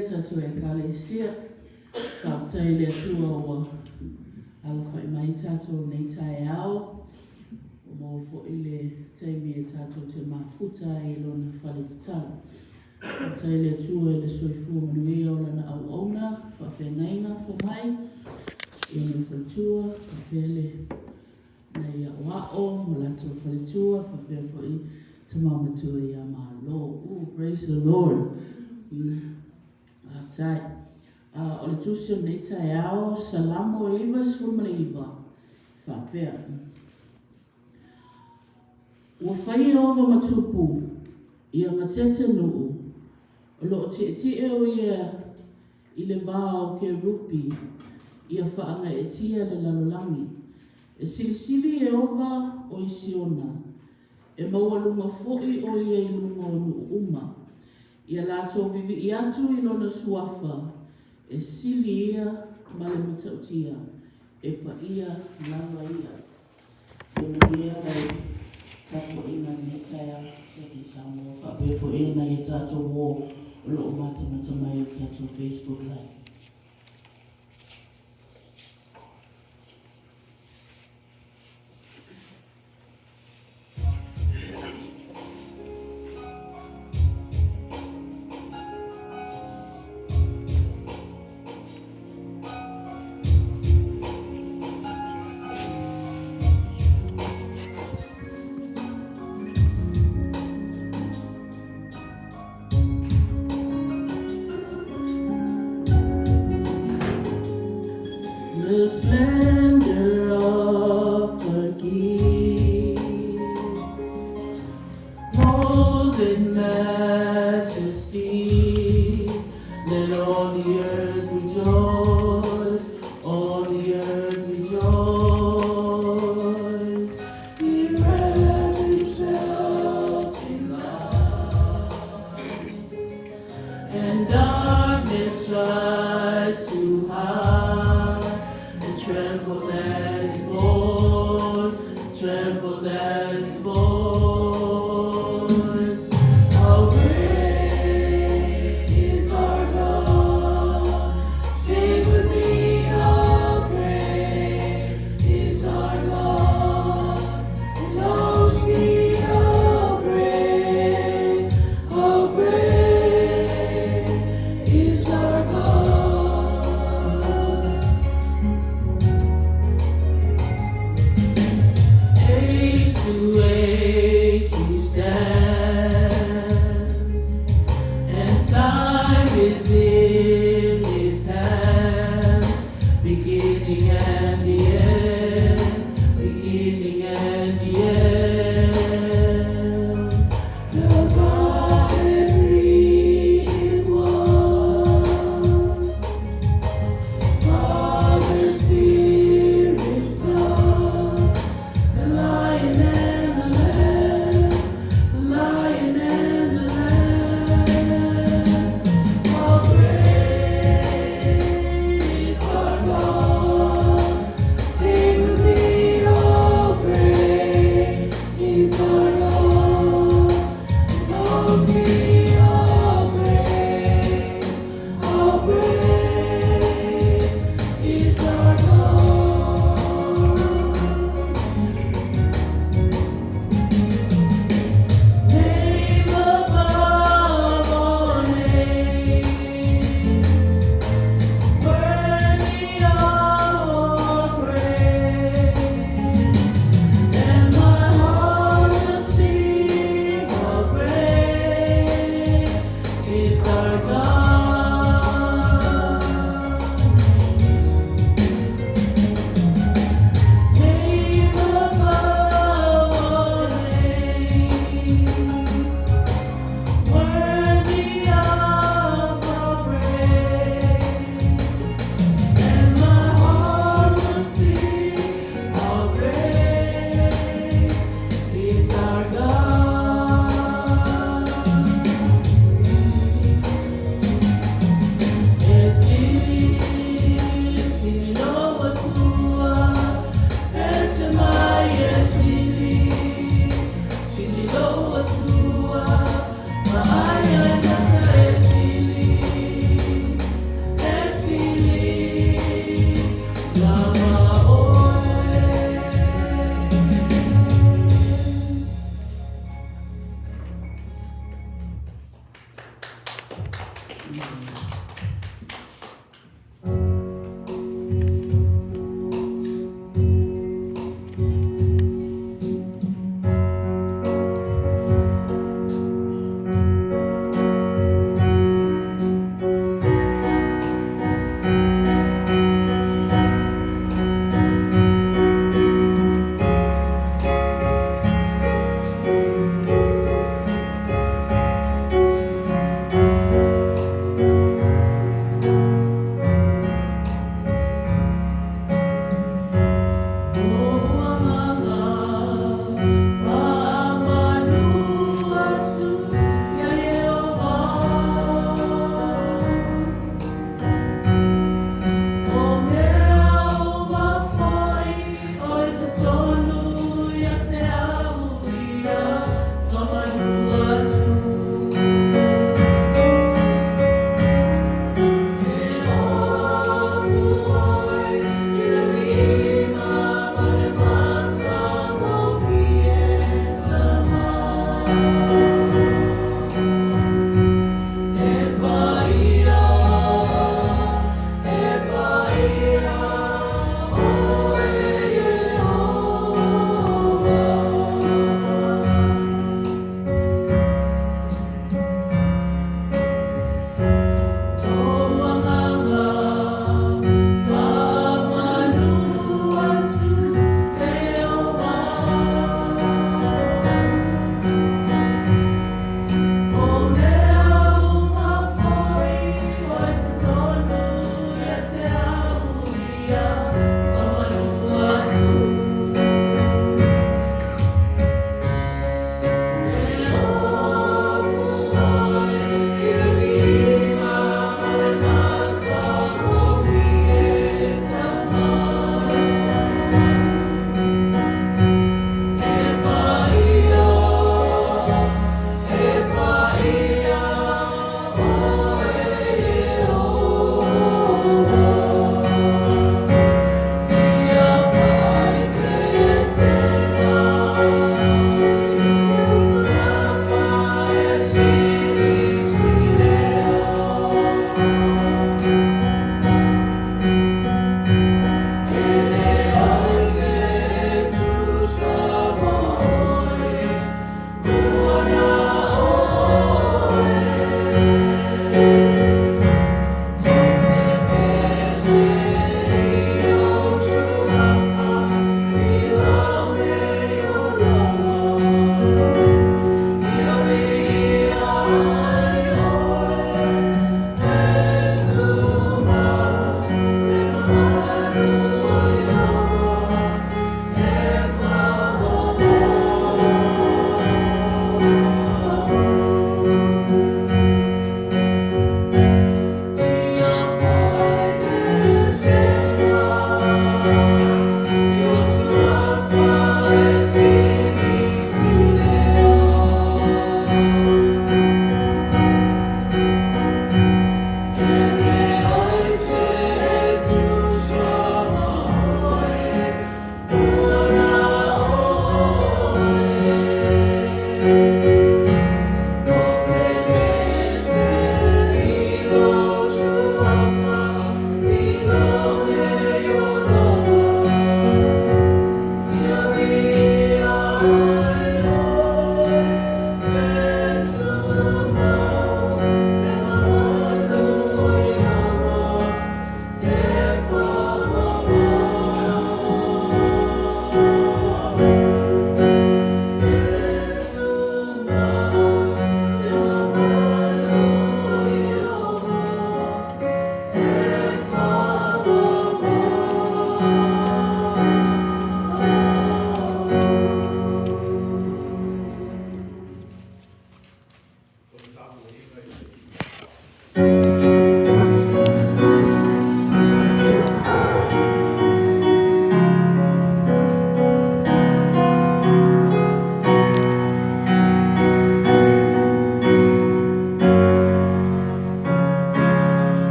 le tatou Ekalesia. Faafetai i le Atua ua alafai mai tatou i lenei taeao, ua maua foi le taimi e tatou te mafuta ai i Lona fale tatalo. Faafetai i le Atua i le soifua manuia o Lana auauna, faafeagaiga, fomai, ia ma le faletua, faapea le nai aoao ma latou faletua, faapea foi tama matua ia Malo. Ooh, praise the Lord. Faafetai. O le tusi o lenei taeao, Salamo 99, faapea. Ua fai Ieova ma tupu ia gatete nuu, o lo o tietie o ia i le va o kerupi ia faagaeetia le lalolagi. E silisili Ieova o i Siona, e maualuga foi o ia i luga o nuu uma. Ia latou vivii atu i lona suafa, e sili ia ma le matautia, e paia lava ia. Ia manuia lau tapuaiga i lenei taeao, Seke Samoa, faapea foi nai a tatou uo o lo o matamata mai i le tatou Facebook Live. The splendor of the King, clothed in majesty, let all the earth rejoice, all the earth rejoice. He wraps himself in light, and darkness tries to hide, and trembles at his voice, trembles at his voice. How great is our God! Sing with me, how great is our God! And oh, see how great is our God. Age to age.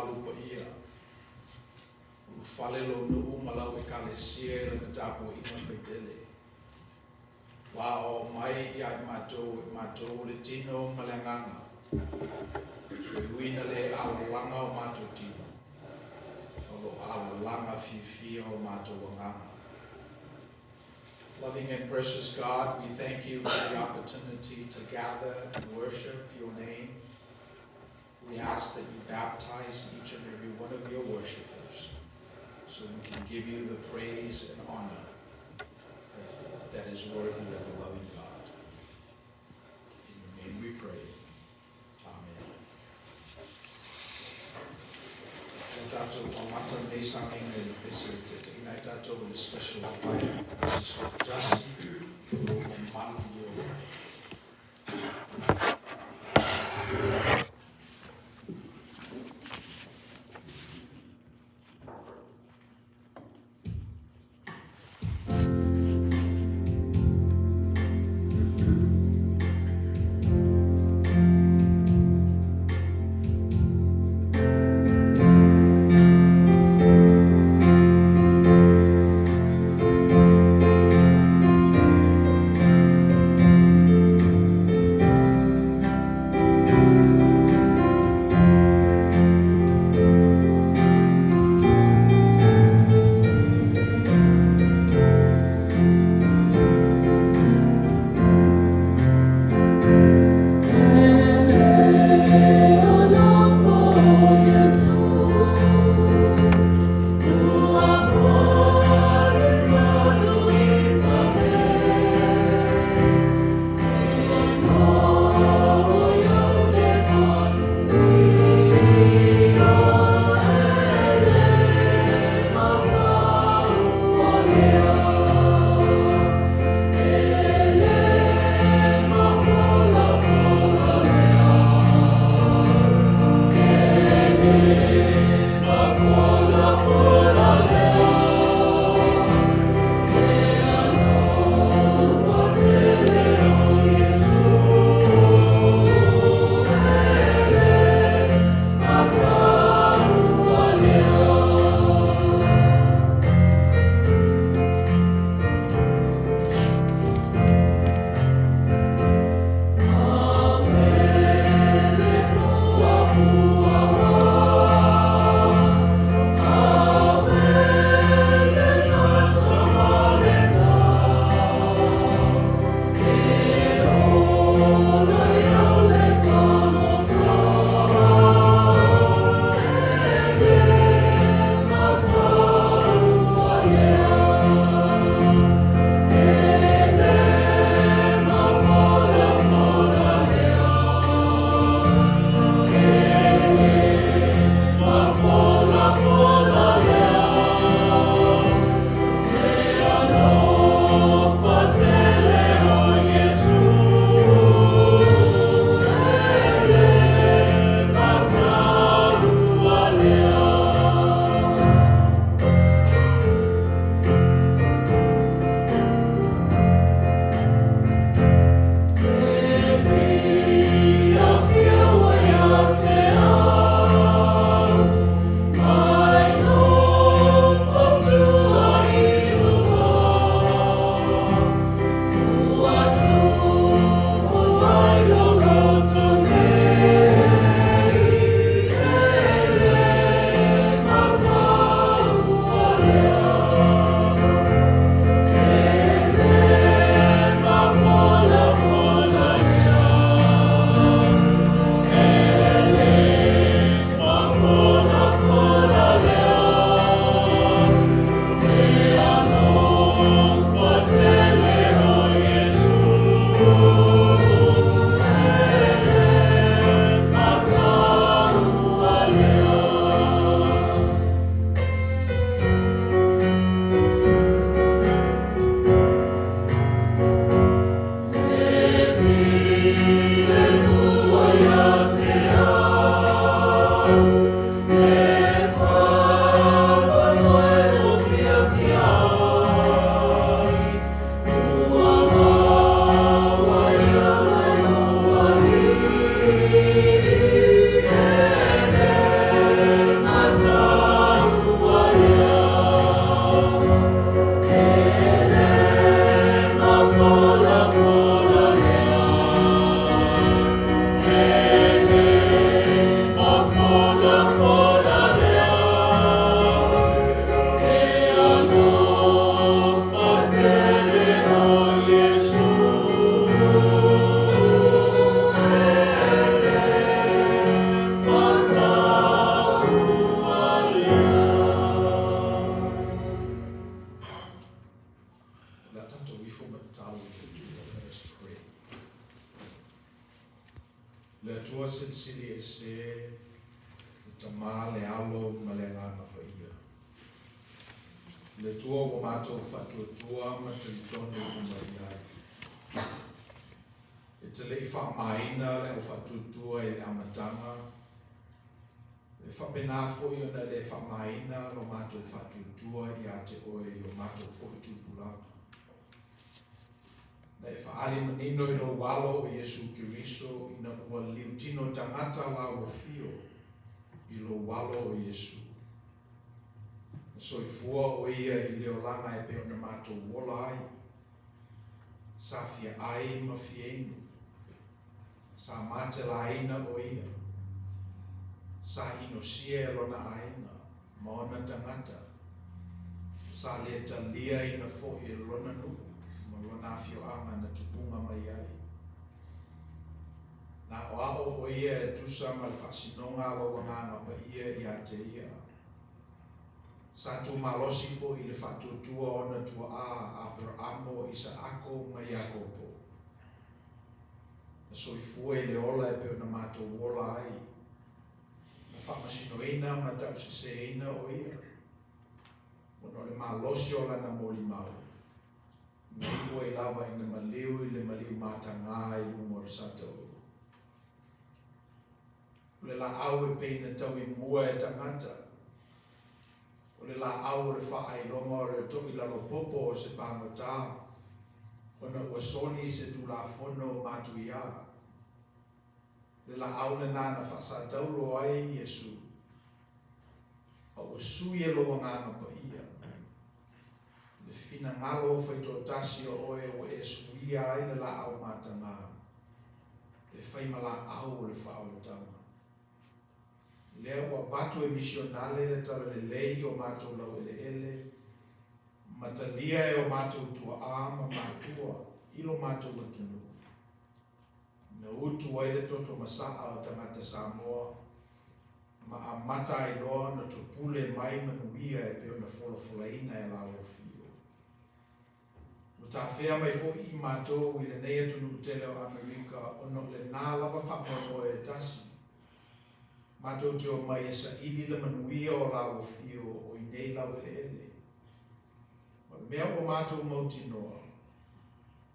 mamalu paia. Ulufale lou nuu ma lau Ekalesia i lana tapuaiga faitele. Ua aoao mai ia i matou e matou o le tino ma le agaga, e ui ina le alalaga o matou tino, a o lo o alalaga fiafia o matou agaga. Loving and precious God, we thank you for the opportunity to gather and worship your name. We ask that you baptize each and every one of your worshipers so we can give you the praise and honor that is worthy of the loving God. In your name we pray. Amen. O tātou amata nei sanginga i le pese te te ina i tātou i le special choir. This is Tasi, o malu i o mai. Le Atua Silisili Ese, le Tama, le Alo ma le Agaga Paia. Le Atua ua matou faatuatua ma talitonu uma i ai. E te le i faamāina le au faatuatua i le amataga, e faapena foi ona e le faamāina lo matou faatuatua ia te oe i o matou foi tupulaga. Na e faaali manino i lou Alo o Iesu Keriso ina ua liutino tagata lauofio i lou Alo o Iesu. Na soifua o ia i le olaga e pei ona matou ola ai. Sa fia ai ma fia inu. Sa matelaina o ia. Sa inosia e lona aiga ma ona tagata. Sa le taliaina foi e lona nuu ma lona afioaga na tupuga mai ai. Na aoao o ia e tusa ma le faasinoga a lou Agaga Paia ia te ia. Sa tumalosi foi i le faatuatua o ona tuaa Aperaamo, Isaako ma Iakopo. Na soifua i le ola e pei ona matou ola ai. Na faamasinoina ma tauseseina o ia, ona o le malosi o lana molimau, na iu ai lava ina maliu i le maliu matagā i luga o le satauro. O le laau e pei na tau i mua e tagata, o le laau o le faailoga o le toʻilalopopo o se pagota, ona ua soli se tulafono matuiā. Le laau lenā na faasatauro ai Iesu, a ua sui e lou Agaga Paia le finagalo faitoatasi o oe ua e suia ai le laau matagā e fai ma laau o le faaolataga. Lea ua avatu e misionale le talalelei i o matou laueleele, ma talia e o matou tuaa ma matua i lo matou atunuu. Na utu ai le toto masaa o tagata Samoa ma amata ai loa ona topule mai manuia e pei ona folafolaina e Lauofio. Ua tafea mai foi i matou i lenei atunuu tele o Amerika ona o lenā lava faamoemoe e tasi. Matou te omai e saili le manuia o Lauofio o i nei laueleele. O le mea ua matou mautinoa,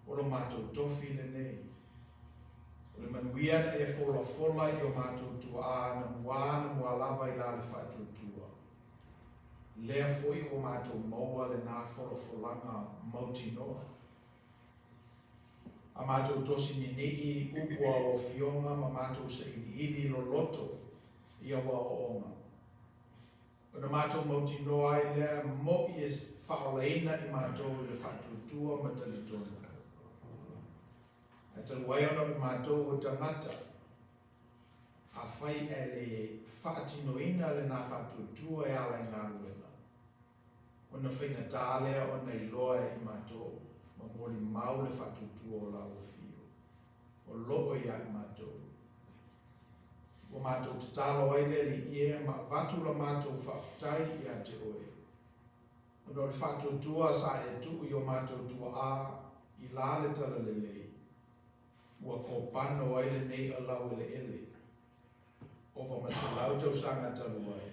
o lo matou tofi lenei. O le manuia na e folafola i o matou tuaa na muā na muā lava i la le faatuatua. Lea foi ua matou maua lenā folafolaga mautinoa. A matou tosi ninii upu a au afioga ma matou sailiili loloto i au aoaoga. Ona matou mautinoa ai lea moʻi e faaolaina i matou i le faatuatua ma talitonu. Ae talu ai ona o i matou o tagata, afai ae le faatinoina lenā faatuatua e ala i galuega, ona faigata lea ona iloa e i matou ma molimau le faatuatua o Lauofio o loo ia i matou. Ua matou tatalo ai le Alii e ma avatu la matou faafetai ia te oe, ona o le faatuatua sa e tuu i o matou tuaa i la le talalelei, ua kopano ai lenei alau eleele, ova ma 100 tausaga talu ai,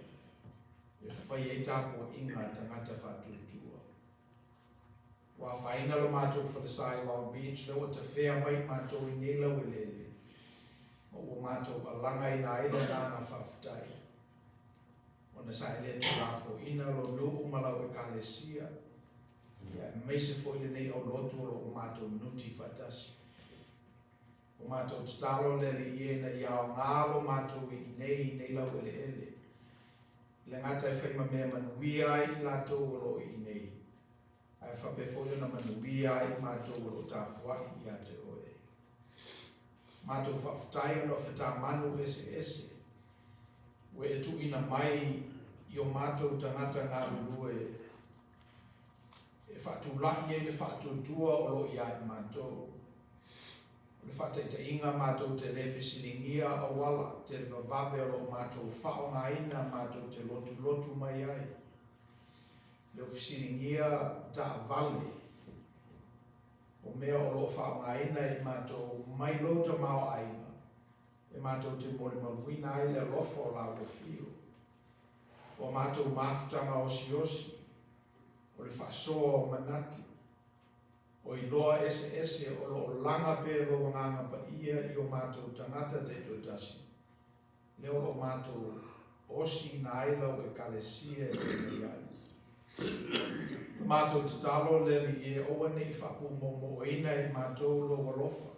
e fai ai tapuaiga a tagata faatuatua. Ua afaina lo matou falesa i Long Beach lea ua tafea mai matou i nei laueleele ma ua matou alagaina ai le agaga faafetai ona sa e le tulafoina lo nuu ma lau ekalesia ia aemaise foi lenei aulotu o lo o matou nuti faatasi. Ua matou tatalo le Alii e ina ia aoga lo matou i inei i nei laueleele i le gata e fai ma mea manuia ai i latou o lo o i inei ae faapea foi ona manuia ai i matou o lo o tapuai ia te oe. Matou faafetai ona o fetamanu eseese ua e tuuina mai i o matou tagata galulue e faatulai ai le faatuatua o lo o ia i matou. O le faataitaiga matou te le fesiligia auala televavave o lo o matou faaaogaina matou te lotulotu mai ai. Le o fesiligia taavale o mea o lo o faaaogaina e i matou mai lou tamaoaiga. E matou te molimauina ai le alofa o lau afio. O a matou mafutaga osiosi, o le faasoa o manatu, o iloa eseese o lo o laga pea lou Agaga Paia i o matou tagata taitoatasi, lea o lo o matou osiina ai lau Ekalesia e penei ai. O le matou tatalo le Alii e, aua ne i faapumoomo'oina e i matou lou alofa,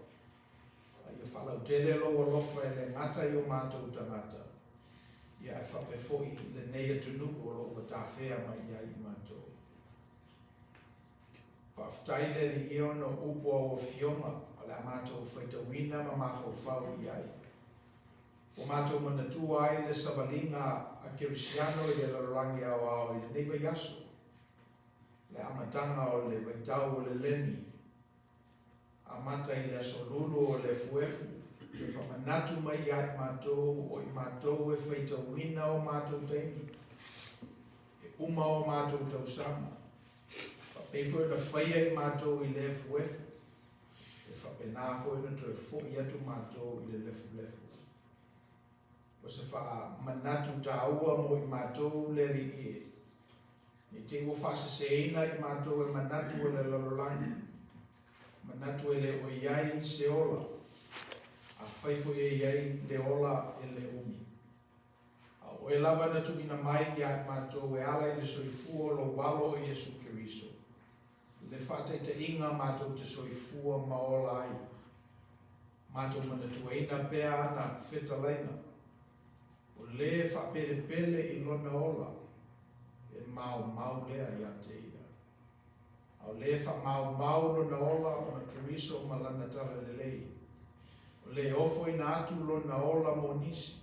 a ia faalautele lou alofa e le gata i o matou tagata, ia ae faapea foi i lenei atunuu o lo o ua tafea mai i ai i matou. Faafetai le Alii e ona o upu a ou Afioga o le a matou faitauina ma mafaufau i ai. Ua matou manatua ai le savaliga a Kerisiano i le lalolagi aoao i lenei vaiaso, le amataga o le vaitau o le leni, amata i le aso lulu o le efuefu, toe faamanatu mai ia i matou o i matou e faitauina o matou taimi, e uma o matou tausaga, faapei foi ona faia i matou i le efuefu, e faapena foi ona toe foi atu matou i le lefulefu. O se faamanatu taua mo i matou le Alii e, ne i te i ua faaseseina i matou e manatu o le lalolagi, manatu e le o i ai se ola, afai foi e i ai le ola e le umi. A o oe lava na tuuina mai ia i matou e ala i le soifua o lou Alo o Iesu Keriso, le faataitaiga matou te soifua ma ola ai. Matou manatuaina pea ana fetalaiga, o lē faapelepele i lona ola, e maumau lea ia te ia. A o lē faamaumau lona ola ona Keriso ma lana talalelei, o lē ofoina atu lona ola mo nisi,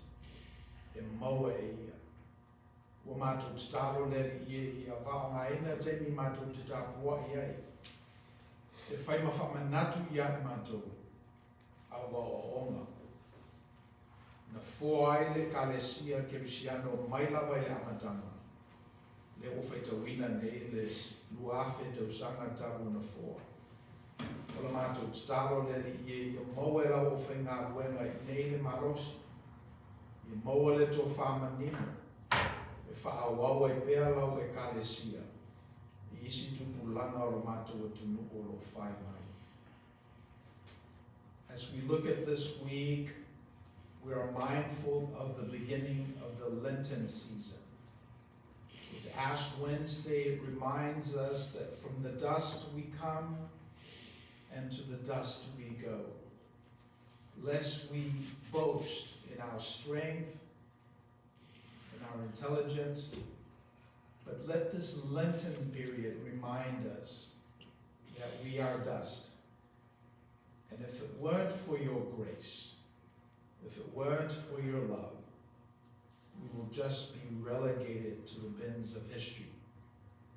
e maua e ia. Ua matou tatalo le Alii e ia faaaogaina taimi matou te tapuai ai, e fai ma faamanatu ia i matou a ua aoaoga. Na foa ai le Ekalesia Kerisiano mai lava i le amataga, lea ua faitauina nei le 2000 tausaga talu ona foa. O la matou tatalo le Alii e ia maua e lau aufaigaluega i nei le malosi, ia maua le tofa manino e faaauau ai pea lau Ekalesia i isi tupulaga o lo matou atunuu o lo o fai mai. As we look at this week, we are mindful of the beginning of the Lenten season. With Ash Wednesday, it reminds us that from the dust we come and to the dust we go. Lest we boast in our strength, in our intelligence, but let this Lenten period remind us that we are dust. And if it weren't for your grace, if it weren't for your love, we will just be relegated to the bins of history,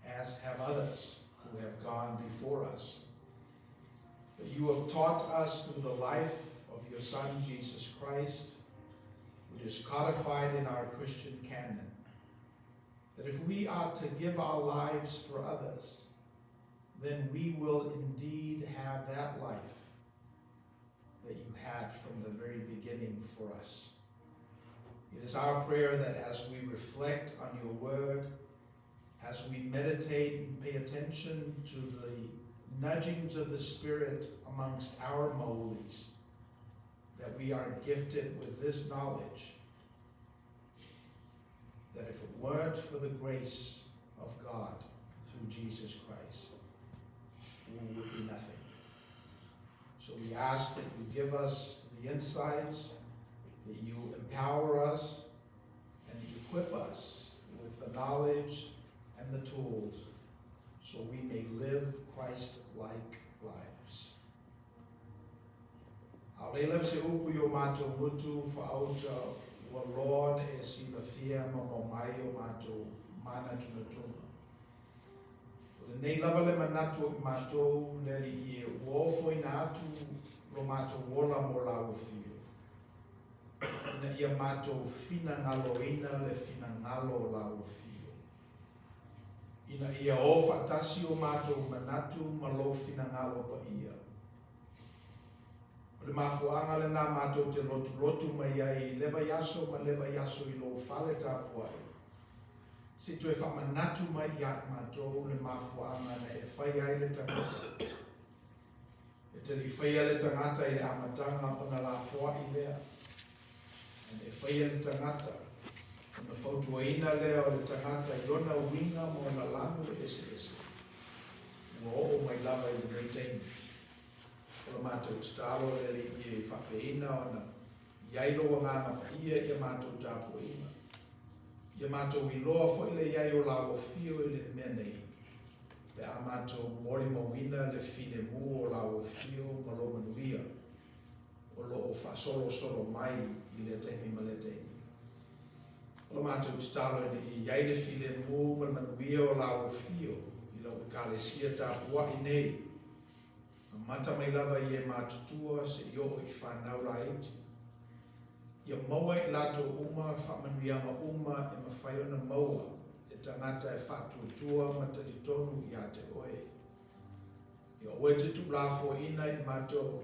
as have others who have gone before us. But you have taught us through the life of your Son, Jesus Christ, which is codified in our Christian canon, that if we are to give our lives for others, then we will indeed have that life that you had from the very beginning for us. It is our prayer that as we reflect on your word, as we meditate and pay attention to the nudgings of the Spirit amongst our maulis, that we are gifted with this knowledge, that if it weren't for the grace of God through Jesus Christ, we would be nothing. So we ask that you give us the insights, that you empower us, and equip us with the knowledge and the tools so we may live Christ-like lives. A o nei lava se upu i o matou gutu faauta ua loa ona e silafia ma maumai o matou manatunatuga. O lenei lava le manatu o i matou le Alii e ua ofoina atu lo matou ola mo lau afio, ina ia matou finagaloina le finagalo o lau afio, ina ia o faatasi o matou manatu ma lou finagalo paia. O le mafuaaga lenā matou te lotulotu mai ai i le vaiaso ma le vaiaso i lou fale tapuai, se i toe faamanatu mai ia i matou le mafuaaga na e faia ai le tagata. E te le i faia le tagata i le amataga ona lafoai lea, ae na e faia le tagata ona fautuaina lea o le tagata i ona uiga ma ona lanu e eseese, ua oo mai lava i lenei taimi. O la matou tatalo le Alii e faapeina ona i ai lou Agaga Paia i a matou tapuaiga. Ia matou iloa foi le i ai o lau Afio i le mea nei, pe a matou molimauina le filemu o lau Afio ma lou manuia o lo o faasolosolo mai i lea taimi ma lea taimi. O la matou tatalo ina ia i ai le filemu ma le manuia o lau Afio i lau Ekalesia tapuai nei, Amata mai lava i e matutua seia oo i fanau laiti. Ia maua e i latou uma faamanuiaga uma e mafai ona maua e tagata e faatuatua ma talitonu ia te oe. Ia aua e te tuulafoaiina i matou,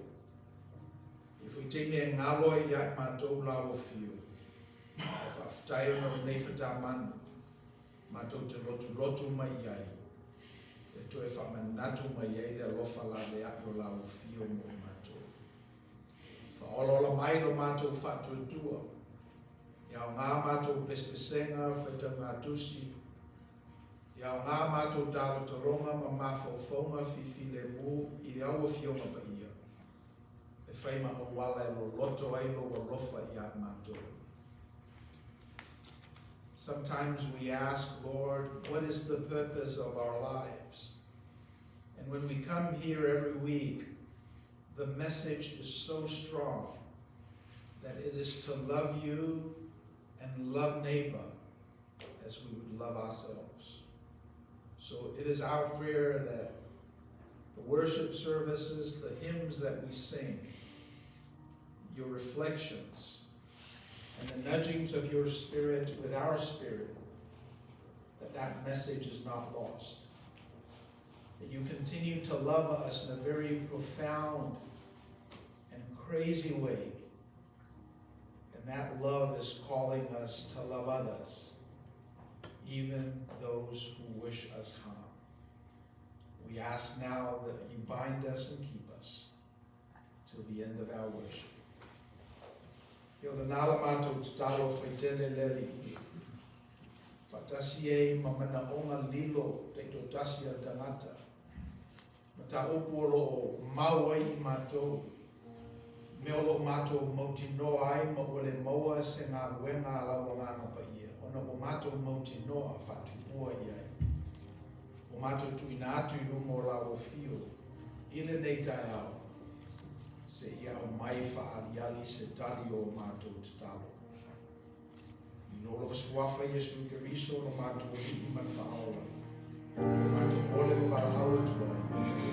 e i ai foi taimi e galo ai ia i matou lau afio, ae faafetai ona o lenei fatamanu. Matou te lotulotu mai i ai, e toe faamanatu mai ai le alofa laveai o lau afio mo i matou. Faaolaola mai lo matou faatuatua, ia aoga matou pesepesega faitauga-tusi, ia aoga matou talotaloga ma mafaufauga fifilemu i au Afioga Paia, e fai ma auala e loloto ai lou alofa ia i matou. Sometimes we ask, Lord, what is the purpose of our lives? And when we come here every week, the message is so strong that it is to love you and love neighbor as we would love ourselves. So it is our prayer that the worship services, the hymns that we sing, your reflections, and the nudgings of your spirit with our spirit, that that message is not lost. That you continue to love us in a very profound and crazy way. And that love is calling us to love others, even those who wish us harm. We ask now that you bind us and keep us till the end of our worship. Ia o lena la matou tatalo faitele le Alii, faatasi ai ma manaoga lilo taitoatasi a le tagata, mataupu o lo o mau ai i matou, mea o lo o matou mautinoa ai ma ua le maua se galuega a lau Agaga Paia, ona ua matou mautinoa faatupua i ai. Ua matou tuuina atu i luma o lau Afio i lenei taeao, seia aumai faaaliali se tali o matou tatalo. I lo lova Suafa Iesu Keriso lo matou Alii ma le Faaola, ua matou ole ma valaau atu ai. Amene.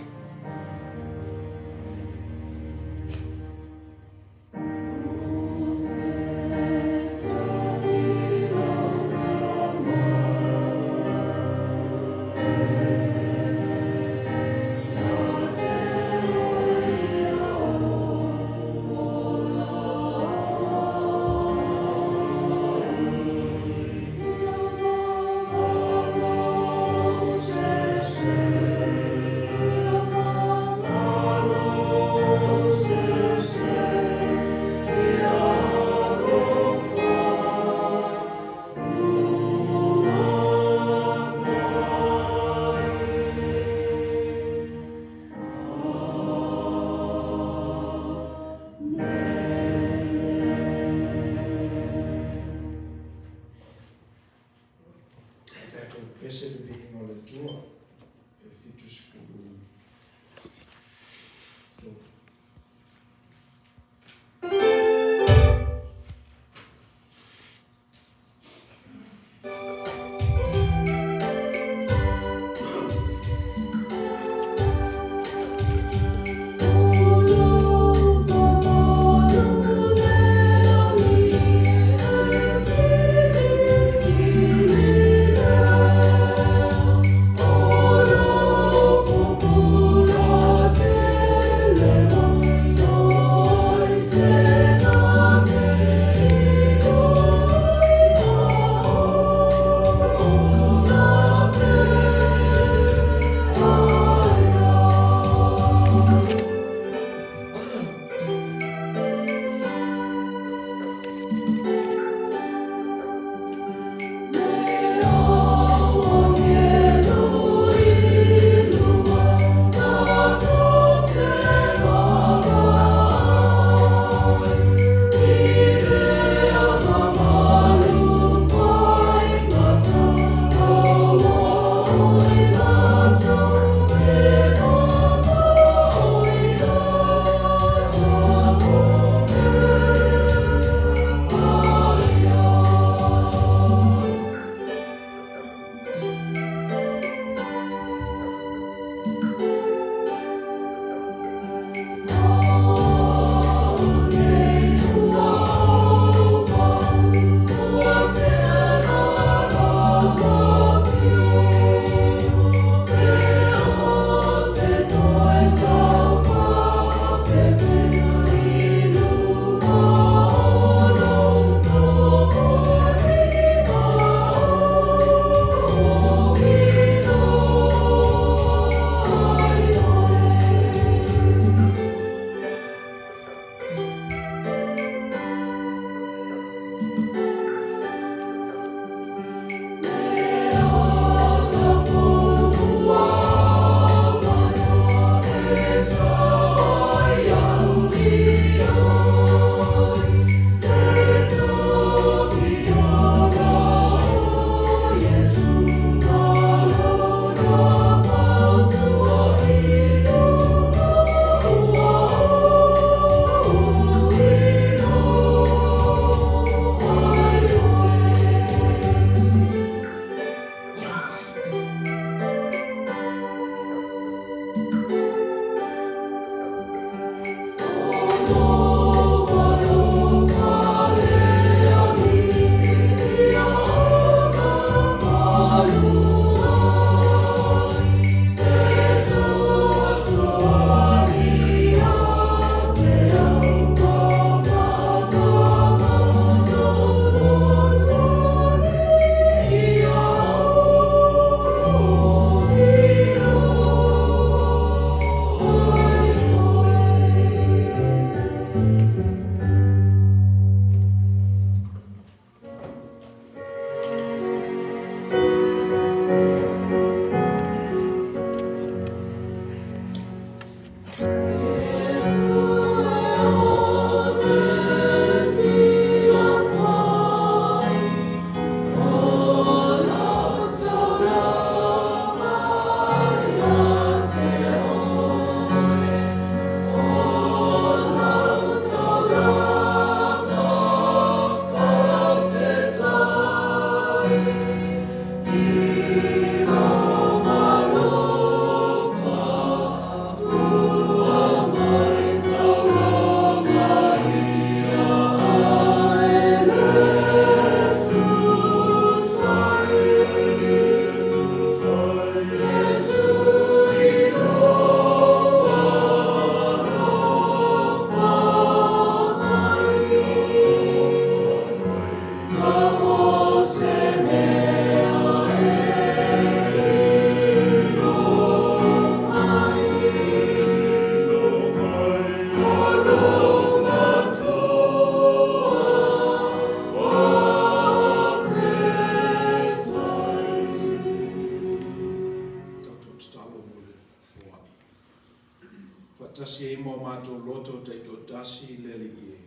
matou loto taitoatasi i le Alii e,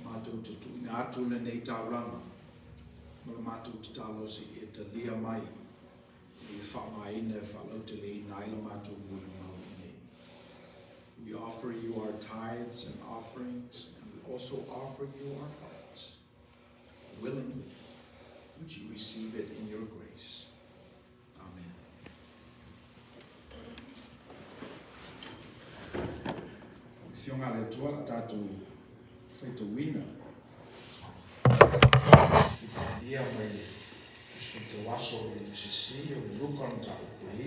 matou te tuuina atu lenei taulaga ma le matou tatalo seia e talia mai ma e faaaogaina e faalauteleina ai le matou molimau i inei. We offer you our tithes and offerings, and we also offer you our hearts. Willingly, would you receive it in your grace? Amen. Afioga a le Atua la tatou faitauina filifilia mai le Tusi Faitau Aso o le UCC o le Luka o le Mataupu e 9,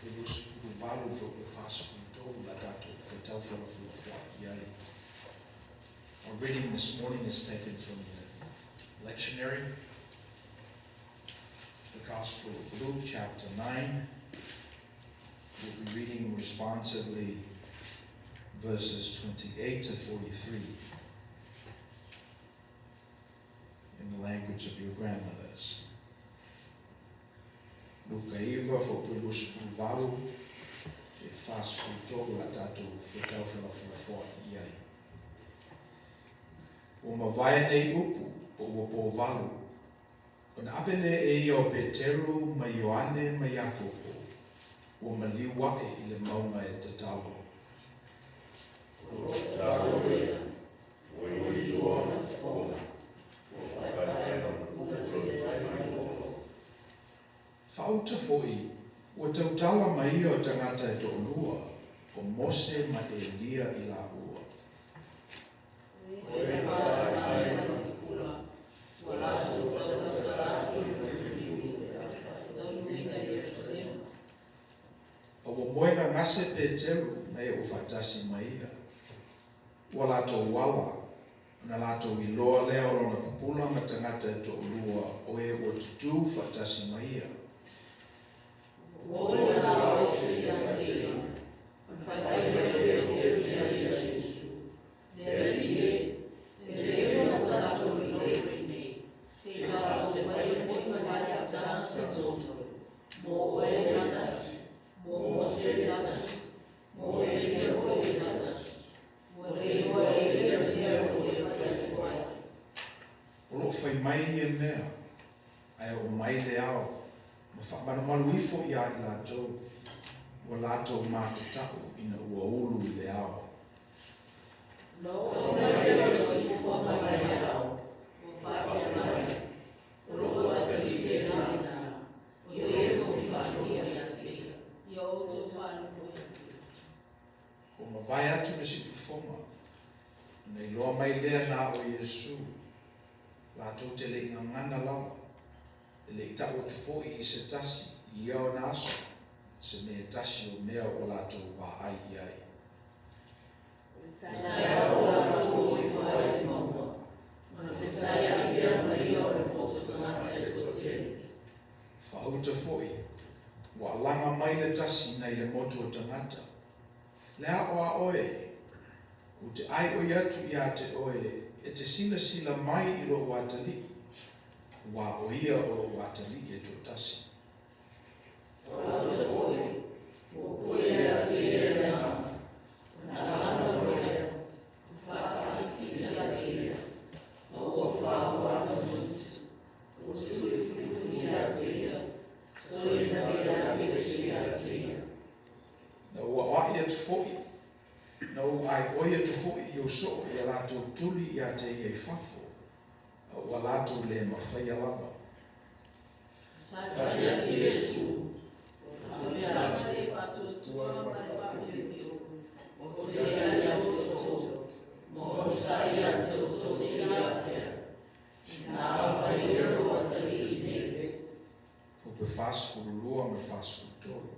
e 28 foi le 43 la tatou faitau felafolafoai i ai. Our reading this morning is taken from the lectionary, the Gospel of Luke, chapter 9. We'll be reading responsively verses 28 to 43 in the language of your grandmothers. Luka 9, fuaiupu 28 e 43 la tatou faitau felafolafoai i ai. Ua mavae nei upu po ua povalu, ona ave lea e ia o Peteru ma Ioane ma Iakopo, ua maliu ae i le mauga e tatalo. Faauta foi, ua tautala ma ia o tagata e toalua, o Mose ma Elia i laua. A ua moe gagase Peteru ma e ua faatasi ma ia. Ua latou ala, ona latou iloa lea o lona pupula ma tagata e toalua o e ua tutū faatasi ma ia. O lo o fai mai ia mea, ae oo mai le ao, ma faamalumalu ifo iā i latou, ua latou matatau ina ua ulu i le ao. Ua mavae atu le siufofoga, ona iloa mai lea na o Iesu, latou te le i gagana lava, e le i tau atu foi i se tasi i ia ona aso, se mea e tasi o mea ua latou vaai i ai. Faauta foi, ua alaga mai le tasi nai le motu o tagata. Le ao a oe, ou te ʻaeʻoi atu iā te oe e te silasila mai i loʻu atalii, uā ʻo ia o loʻu atalii e toatasi. Na ou aoaʻi atu foʻi, na ou ʻaeʻoi atu foʻi i ou soʻo ia latou tuli iā te ia i fafo, a ua latou le mafaia lava. Fuaiupu 42 ma le 43.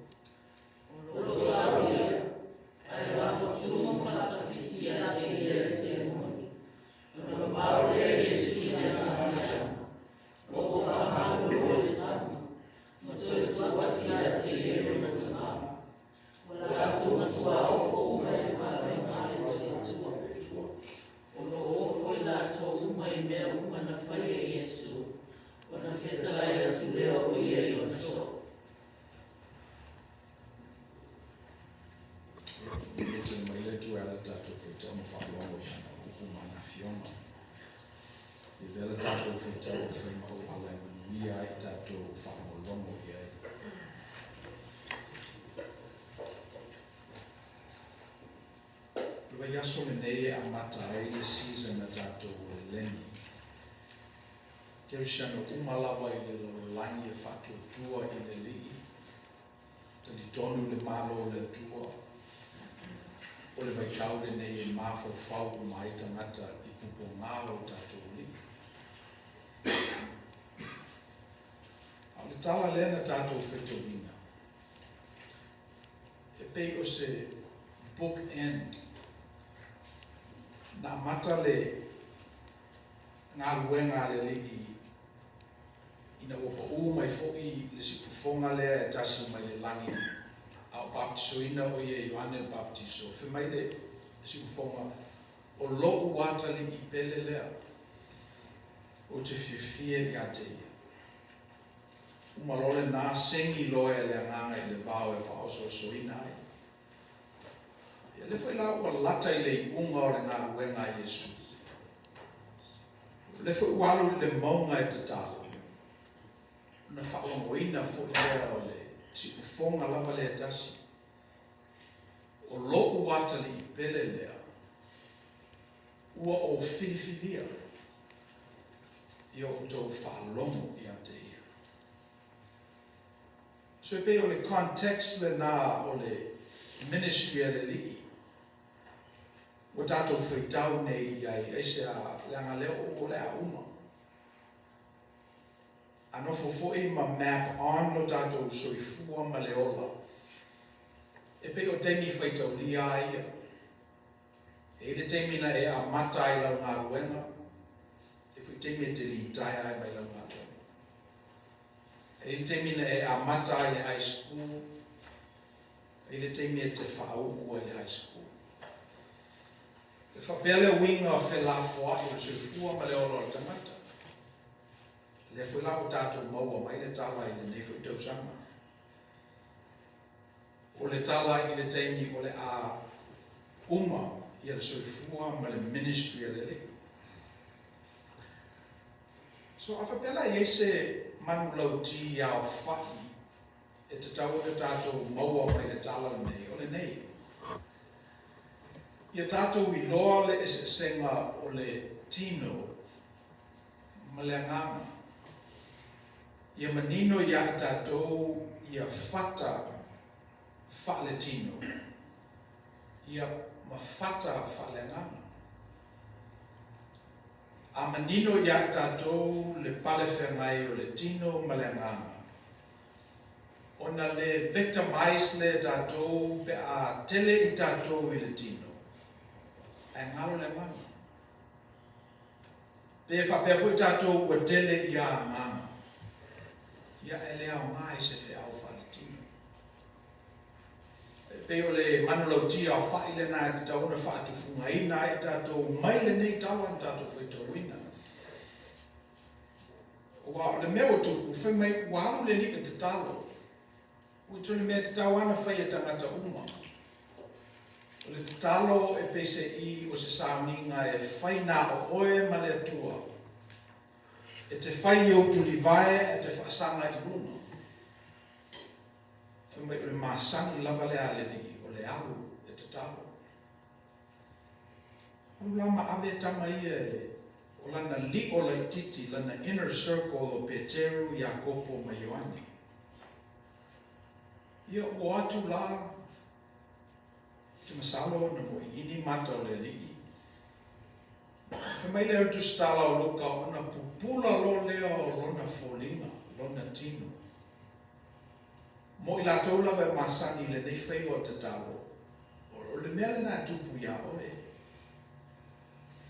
Atua e ala i le tatou faitau ma faalogo i ana upu ma ana afioga. Ia avea le tatou faitau e fai ma auala e manuia ai i tatou o faalogologo i ai. O le vaiaso lenei e amata ai le season a tatou o le leni. Kerisiano uma lava i le lalolagi e faatuatua i le Alii, talitonu i le Malo o le Atua. O le vaitau lenei e mafaufau uma ai tagata i pupogā o lo tatou Alii. A o le tala lea na tatou faitauina, e pei o se book end. Na amata le galuega a le Alii ina ua paū mai foi le siufofoga lea e tasi mai le lagi a o baptisoina o ia e Ioane le Baptiso, fai mai le siufofoga, O lou atalii pele lea, ou te fiafia ia te ia. Uma loa lena, segi loa e le Agaga i le vao e faaosoosoina ai. Ia lea foi la ua lata i le iuga o le galuega a Iesu. O lea foi ua alu i le mauga e tatalo, ona faalogoina foi lea o le siufofoga lava lea e tasi. O lou atalii pele lea, ua ou filifilia ia outou faalogo ia te ia. So e pei o le context lena o le ministry a le Alii ua tatou faitau nei i ai, aisea, leaga lea o le a uma. A nofo foi ma map on lo tatou soifua ma le ola, e pei o taimi faitaulia a ia. E i ai le taimi na e amata ai lau galuega, e foi taimi e te litaea ai mai lau galuega. E i ai le taimi na e amata ai le high school, e i ai le taimi e te faauu ai le high school. E faapea le uiga felafoai o le soifua ma le ola o le tagata. Lea foi la ua tatou maua mai le tala i lenei foi tausaga. O le tala i le taimi o le a uma ia le soifua ma le ministry a le Alii. So a faapea la e i ai se manulauti aofai e tatau ona tatou maua mai le tala lenei, o lenei, Ia tatou iloa le eseesega o le tino ma le agaga. Ia manino iā i tatou ia fata faaletino, ia ma fata faaleagaga. A manino iā i tatou le pale feagai o le tino ma le agaga, ona le victimize lea e tatou pe a tele i tatou i le tino, ae galo le agaga. Pe faapea foi tatou ua tele ia agaga, ia e le aoga i se feau faaletino. E pei o le manulauti aofai lena e tatau ona faatufugaina ai tatou mai lenei tala na tatou faitauina. Aua o le mea ua tupu, fai mai ua alu le alii e tatalo. Ua tuli mea tatau lava ona fai e tagata uma. O le tatalo e pei se i o se sauniga e fai na o oe ma le Atua. E te fai i ou tulivae ae te faasaga i luga. Fai mai o le masani lava lea a le Alii o le alu e tatalo. Alu la ma ave tama ia e o lana lio laititi, lana inner circle o Peteru, Iakopo ma Ioane. Ia ua o atu la, ou te masalo na moiini mata o le Alii. Fai mai lea o le tusitala o Luka ona pupula loa lea o lona foliga, lona tino. Mo i latou lava e masani i lenei faiva o tatalo, o le mea lena e tupu iā oe.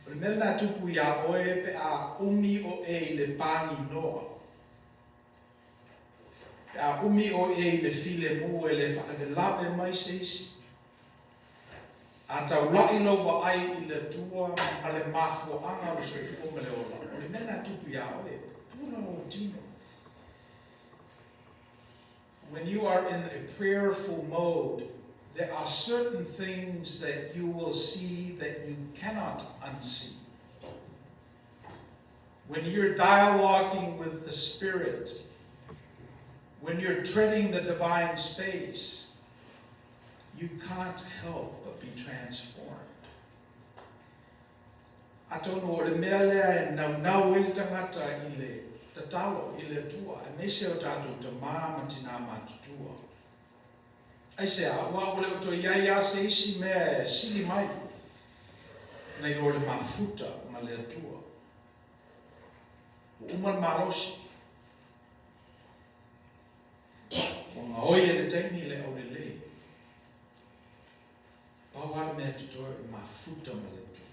O le mea lena e tupu iā oe pe a umi oe i le paginoa. Pe a umi oe i le filemu e le faalavelave mai se isi. A taulai lau vaai i le Atua ma le mafuaaga o le soifua ma le ola, o le mea lena e tupu iā oe, e pupula lou tino. When you are in a prayerful mode, There are certain things that you will see that you cannot unsee. When you're dialoguing with the Spirit, when you're treading the divine space, you can't help but be transformed. Atonu o le mea lea e naunau ai le tagata i le tatalo i le Atua, aemaise o tatou tamā ma tinā matutua. Aisea? Aua ua le o toe i ai lava se isi mea e sili mai nai lo le mafuta ma le Atua. Ua uma le malosi. Ua gaoi e le taimi le aulelei. Pau lava le mea e totoe o le mafuta ma le Atua.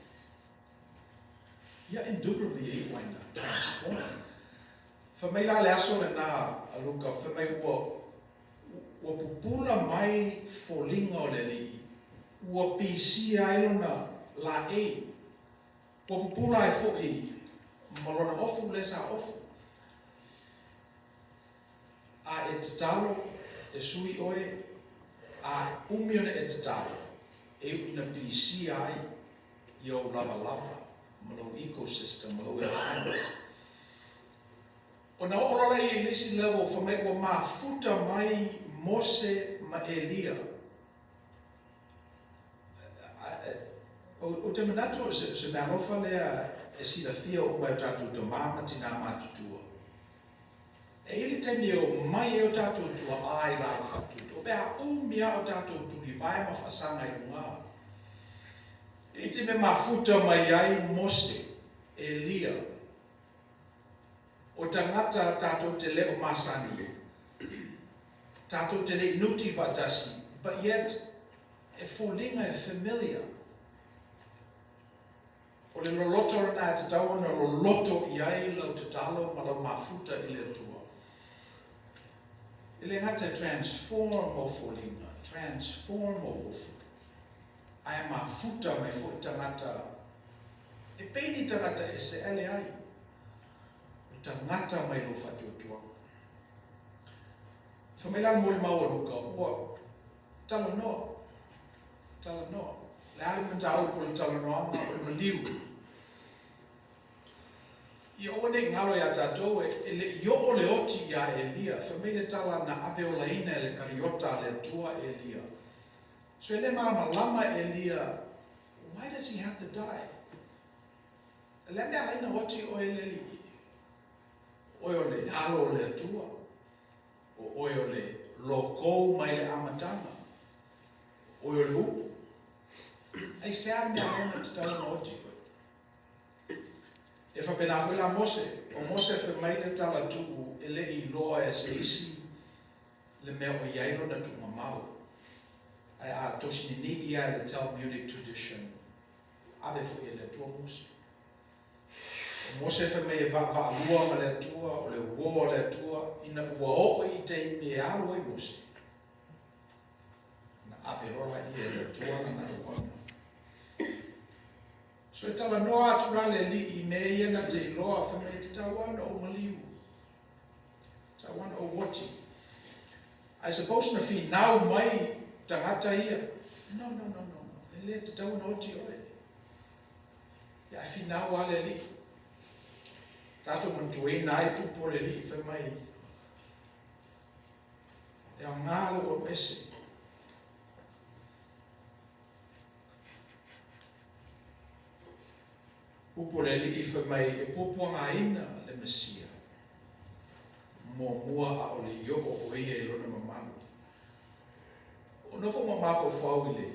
Ia indubitably e iu ai na transform. Fai mai la le aso lena a Luka, fai mai ua, ua pupula mai foliga o le Alii, ua pisia ai lona laei, ua pupula ai foi ma lona ofu lea sa ofu. A e tatalo, e sui oe, a umi ona e tatalo, e iu ina pisia ai i ou lavalava ma lou ecosystem ma lou environment. Ona oo loa lea i le isi level fai mai ua mafuta mai Mose ma Elia. Ou te manatu o se meaalofa lea e silafia uma e o tatou tamā ma tinā matutua. E i ai le taimi e omai ai o tatou tua'a i lalo faatutu, pe a umi lava o tatou tulivae ma faasaga i luga. E i te mea mafuta mai ai Mose, Elia, o tagata tatou te le o masani, tatou te le i nuti faatasi, but yet e foliga e familiar. O le loloto lena e tatau ona loloto i ai lau tatalo ma lau mafuta i le Atua. E le gata e transform ou foliga, transform ou ofu, ae mafuta mai foi tagata e pei ni tagata ese, ae leai, o tagata mai lou faatuatuaga. Fai mai la le molimau a Luka, ua talanoa, talanoa. Le a le mataupu o le talanoaga o le maliu. Ia aua ne i galo iā tatou, e le i oo le oti iā Elia, fai mai le tala na ave olaina e le kariota a le Atua Elia. So e le malamalama Elia, why does he have to die? O le a mea ala ai na oti oe e le Alii? Oe o le alo o le Atua. O oe o le lokou mai le amataga. O oe o le upu. Aisea le mea ona tatau ona oti oe? E faapena foi la Mose. O Mose fai mai le tala tuu e le i iloa e se isi le mea o i ai lona tuugamau. Ae a tosi ninii ia e le Talmudic tradition, ave foi e le Atua Mose. O Mose fai mai e vaavaalua ma le Atua, o le uō a le Atua, ina ua oo i taimi e alu ai Mose, na ave loa laia e le Atua lana auauna. So e talanoa atu la le Alii i mea ia na te iloa, fai mai e tatau lava ona ou maliu, tatau lava ona ou oti. I suppose na finau mai tagata ia, no, no, no, no, e le tatau ona oti oe. Ia ae finau lava le Alii. Tatou manatuaina ai upu o le Alii fai mai, e aoga lou alu ese. Upu o le Alii fai mai, e puapuagaina le Mesia muamua a o le i oo o ia i lona mamalu. O nofo ma mafaufau i le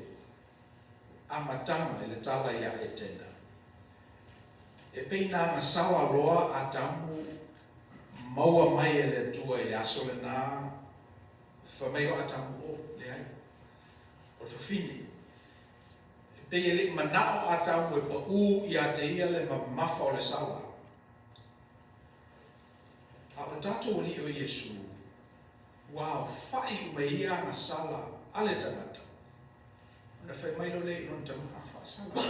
amataga i le tala iā Etena. E pei na agasala loa Atamu maua mai e le Atua i le aso lena, fai mai o Atamu, O, leai, o le fafine. E pei e le i manao Atamu e paʻū iā te ia le mamafa o le sala. A o tatou Alii o Iesū, ua aofaʻi uma i ia agasala a le tagata, ona fai mai loa lea i lona tama, Faasala.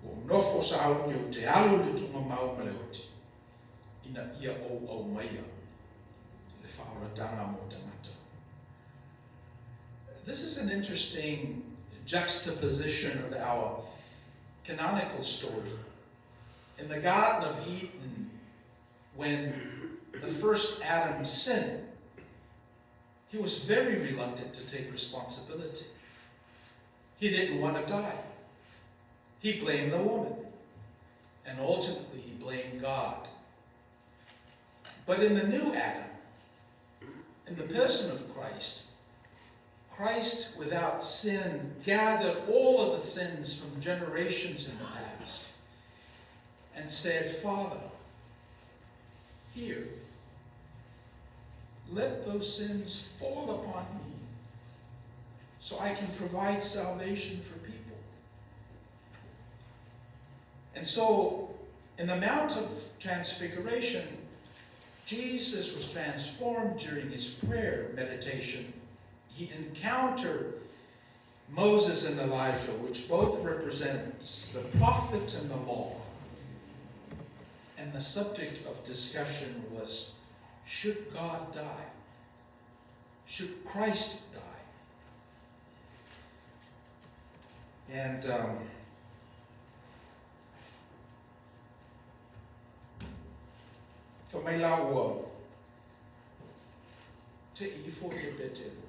Ua ou nofo sauni ou te alu i le tuugamau ma le oti, ina ia ou aumaia le faaolataga mo tagata. This is an interesting juxtaposition of our canonical story. In the Garden of Eden, when the first Adam sinned, he was very reluctant to take responsibility. He didn't want to die. He blamed the woman. And ultimately, he blamed God. But in the new Adam, in the person of Christ, Christ without sin gathered all of the sins from generations in the past and said, Father, here, let those sins fall upon me so I can provide salvation for people. And so, in the Mount of Transfiguration, Jesus was transformed during his prayer meditation. He encountered Moses and Elijah, which both represents the prophet and the law. And the subject of discussion was, should God die? Should Christ die? And fai mai la ua te'i ifo ia Petero,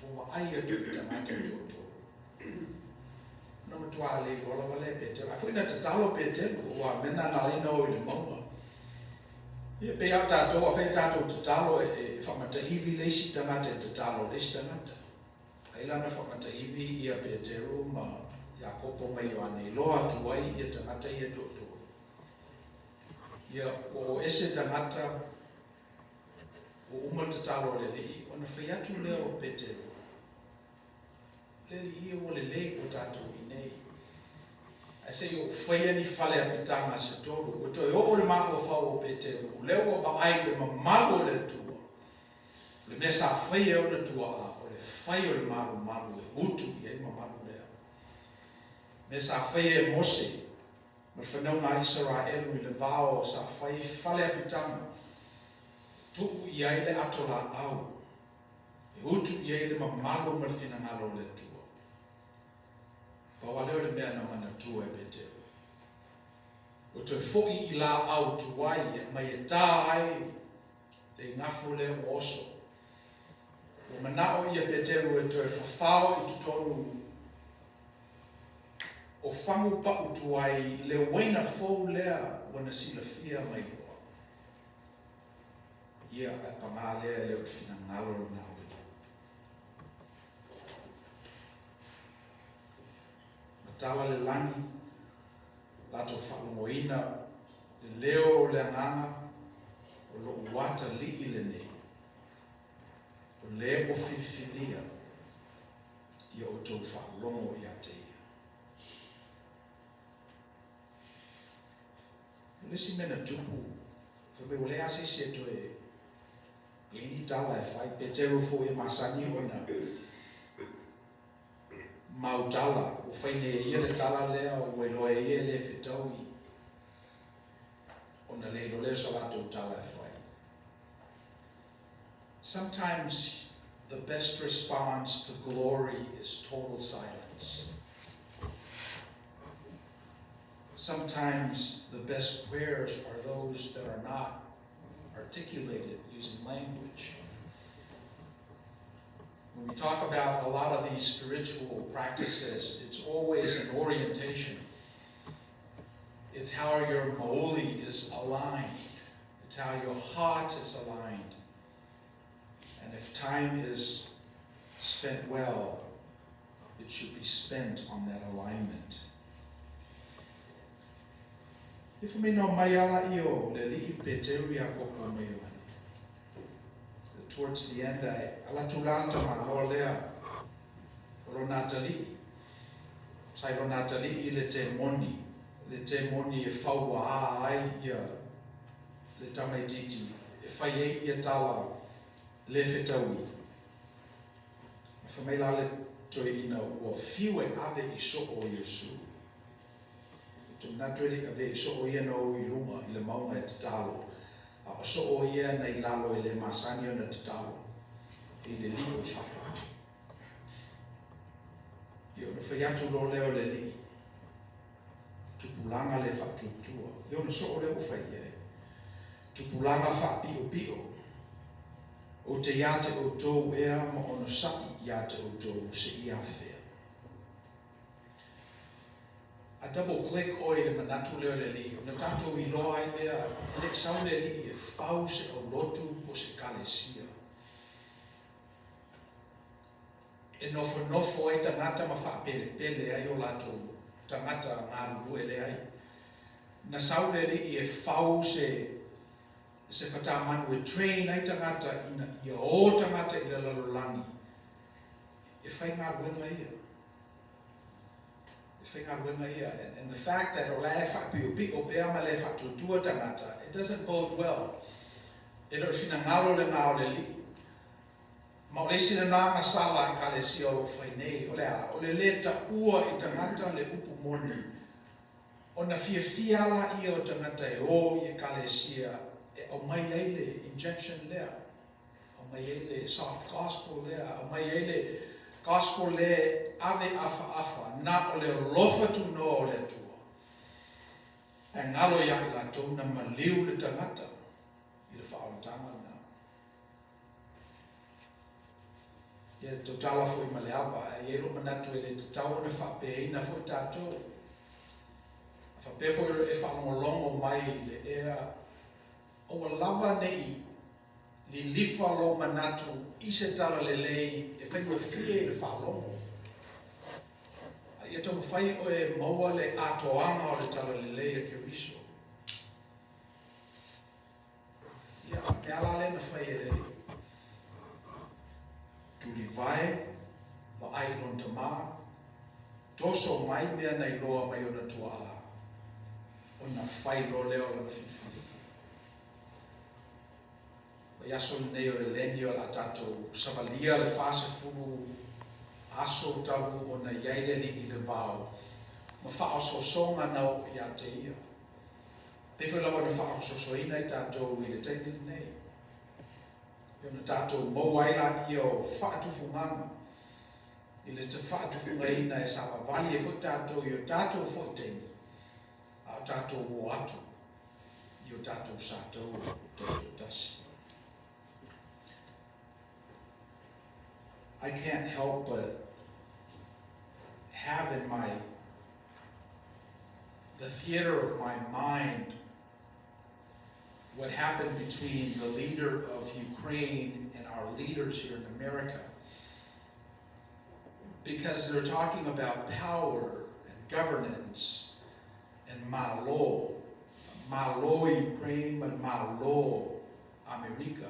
ua vaai atu i tagata e toatolu. Na matua le iloa lava lea e Petero. A foi na tatalo Petero, ua mea na na o i le mauga. Ia pei a tatou, a fai tatou tatalo e faamataivi le isi tagata e tatalo le isi tagata. Ai la na faamataivi ia Petero ma Iakopo ma Ioane, iloa atu ai ia tagata ia toatolu. Ia ua o ese tagata, ua uma le tatalo a le Alii, ona fai atu lea o Petero, Le Alii ia ua lelei ua tatou i nei. Ae se i ou faia ni fale apitaga se tolu. Ua toe oo le mafaufau o Petero, o lea ua vaai i le mamalu o le Atua. O le mea sa faia e ona tuaa, o le fai o le malumalu e utu i ai mamalu lea. O le mea sa faia e Mose ma le fanauga a Isaraelu i le vao sa fai fale apitaga, tuu i ai le ato laau, e utu i ai le mamalu ma le finagalo o le Atua. Pau lava lea o le mea na manatua e Petero. Ua toe foi i laau tuai e aumai e ta ai le igafo lea ua oso. Ua manao ia Peteru e toe fafao i totonu o fagu paʻu tuai le uaina fou lea ua na silafia mai loa. Ia, ae pagā lea e le o le finagalo lena o le Alii. Matala le lagi, latou faalogoina le leo o le Agaga o lou atalii lenei, o le ua filifilia ia outou faalogo ia te ia. O le isi mea na tupu, fai mai ua leai lava se isi e toe i ai ni tala e fai. Peteru foi e masani ona mau tala, ua fai nei e ia le tala lea, ua iloa e ia e le fetaui, ona le iloa lea o sa latou tala e fai. Sometimes the best response to glory is total silence. Sometimes the best prayers are those that are not articulated using language. When we talk about a lot of these spiritual practices, it's always an orientation. It's how your maoli is aligned. It's how your heart is aligned. And if time is spent well, it should be spent on that alignment. Ifo mai na mai ala i o le Alii Peteru Iakopo ma Ioane. Towards the end, ae ala atu la le tamaloa lea o lona atalii. Sa i lona atalii le temoni, le temoni e fauaā ai ia le tamaitiiti e fai ai ia tala le fetaui. Ma fai mai la le toeaina ua fiu e ave i soo o Iesu. Ou te manatu e le i ave i soo ia na ou i luga i le mauga e tatalo, a o soo ia na i lalo e le masani ona tatalo i le lio i fafo. Ona fai atu loa lea o le Alii, Tupulaga le faatuatua. Ia ona soo lea ua fai i ai. Tupulaga faapiopio, ou te iā te outou ea ma onosaʻi iā te outou seia afea. A double click oe i le manatu lea o le Alii, ona tatou iloa ai lea e le i sau le Alii e fau se aulotu po o se ekalesia. E nofonofo ai tagata ma faapelepele ai o latou tagata galulue. Leai. Na sau le Alii e fau se se fatamanu e train ai tagata ina ia o tagata i le lalolagi e fai galuega ia. E fai galuega ia. And the fact that o la e faapiopio pea ma le faatuatua tagata, it doesn't bode well. E le o le finagalo lena o le Alii. Ma o le isi lena gasala a Ekalesia o lo o fai nei, o le a? O le lē taua i tagata le upu moni, ona fiafia lea o tagata e o i Ekalesia e aumai ai le injection lea, aumai ai le soft gospel lea, aumai ai le gospel lea e ave afaafa, na o le alofa tunoa o le Atua. Ae galo ia i latou na maliu le tagata i le faaolataga lena. Ia tautala foi ma le ava, ae i ai lou manatu e le tatau ona faapeaina foi tatou. A faapea foi o lo o e faalogologo mai i le ea, aua lava ne i lilifa lou manatu i se tala lelei e faigofie i le faalogo. A ia taumafai oe e maua le atoaga o le tala lelei a Keriso. Ia, mea la lea na fai e le Alii. Tulivae, vaai i lona tamā, toso mai mea na iloa mai ona tuaā, ona fai loa lea o lana filifiliga. Vaiaso lenei o le leni o le a tatou savalia le 40 aso talu ona i ai le Alii i le vao ma faaosoosoga na oo ia te ia. Pei foi lava ona faaosoosoina ai tatou i le taimi lenei, e ona tatou maua ai laia o faatufugaga i le faatufugaina e savavali ai foi tatou i o tatou foi taimi, a o tatou o atu i o tatou satou taitoatasi. I can't help but have in my the theater of my mind what happened between the leader of Ukraine and our leaders here in America. Because they're talking about power and governance and malo. Malo Ukraine, but malo America.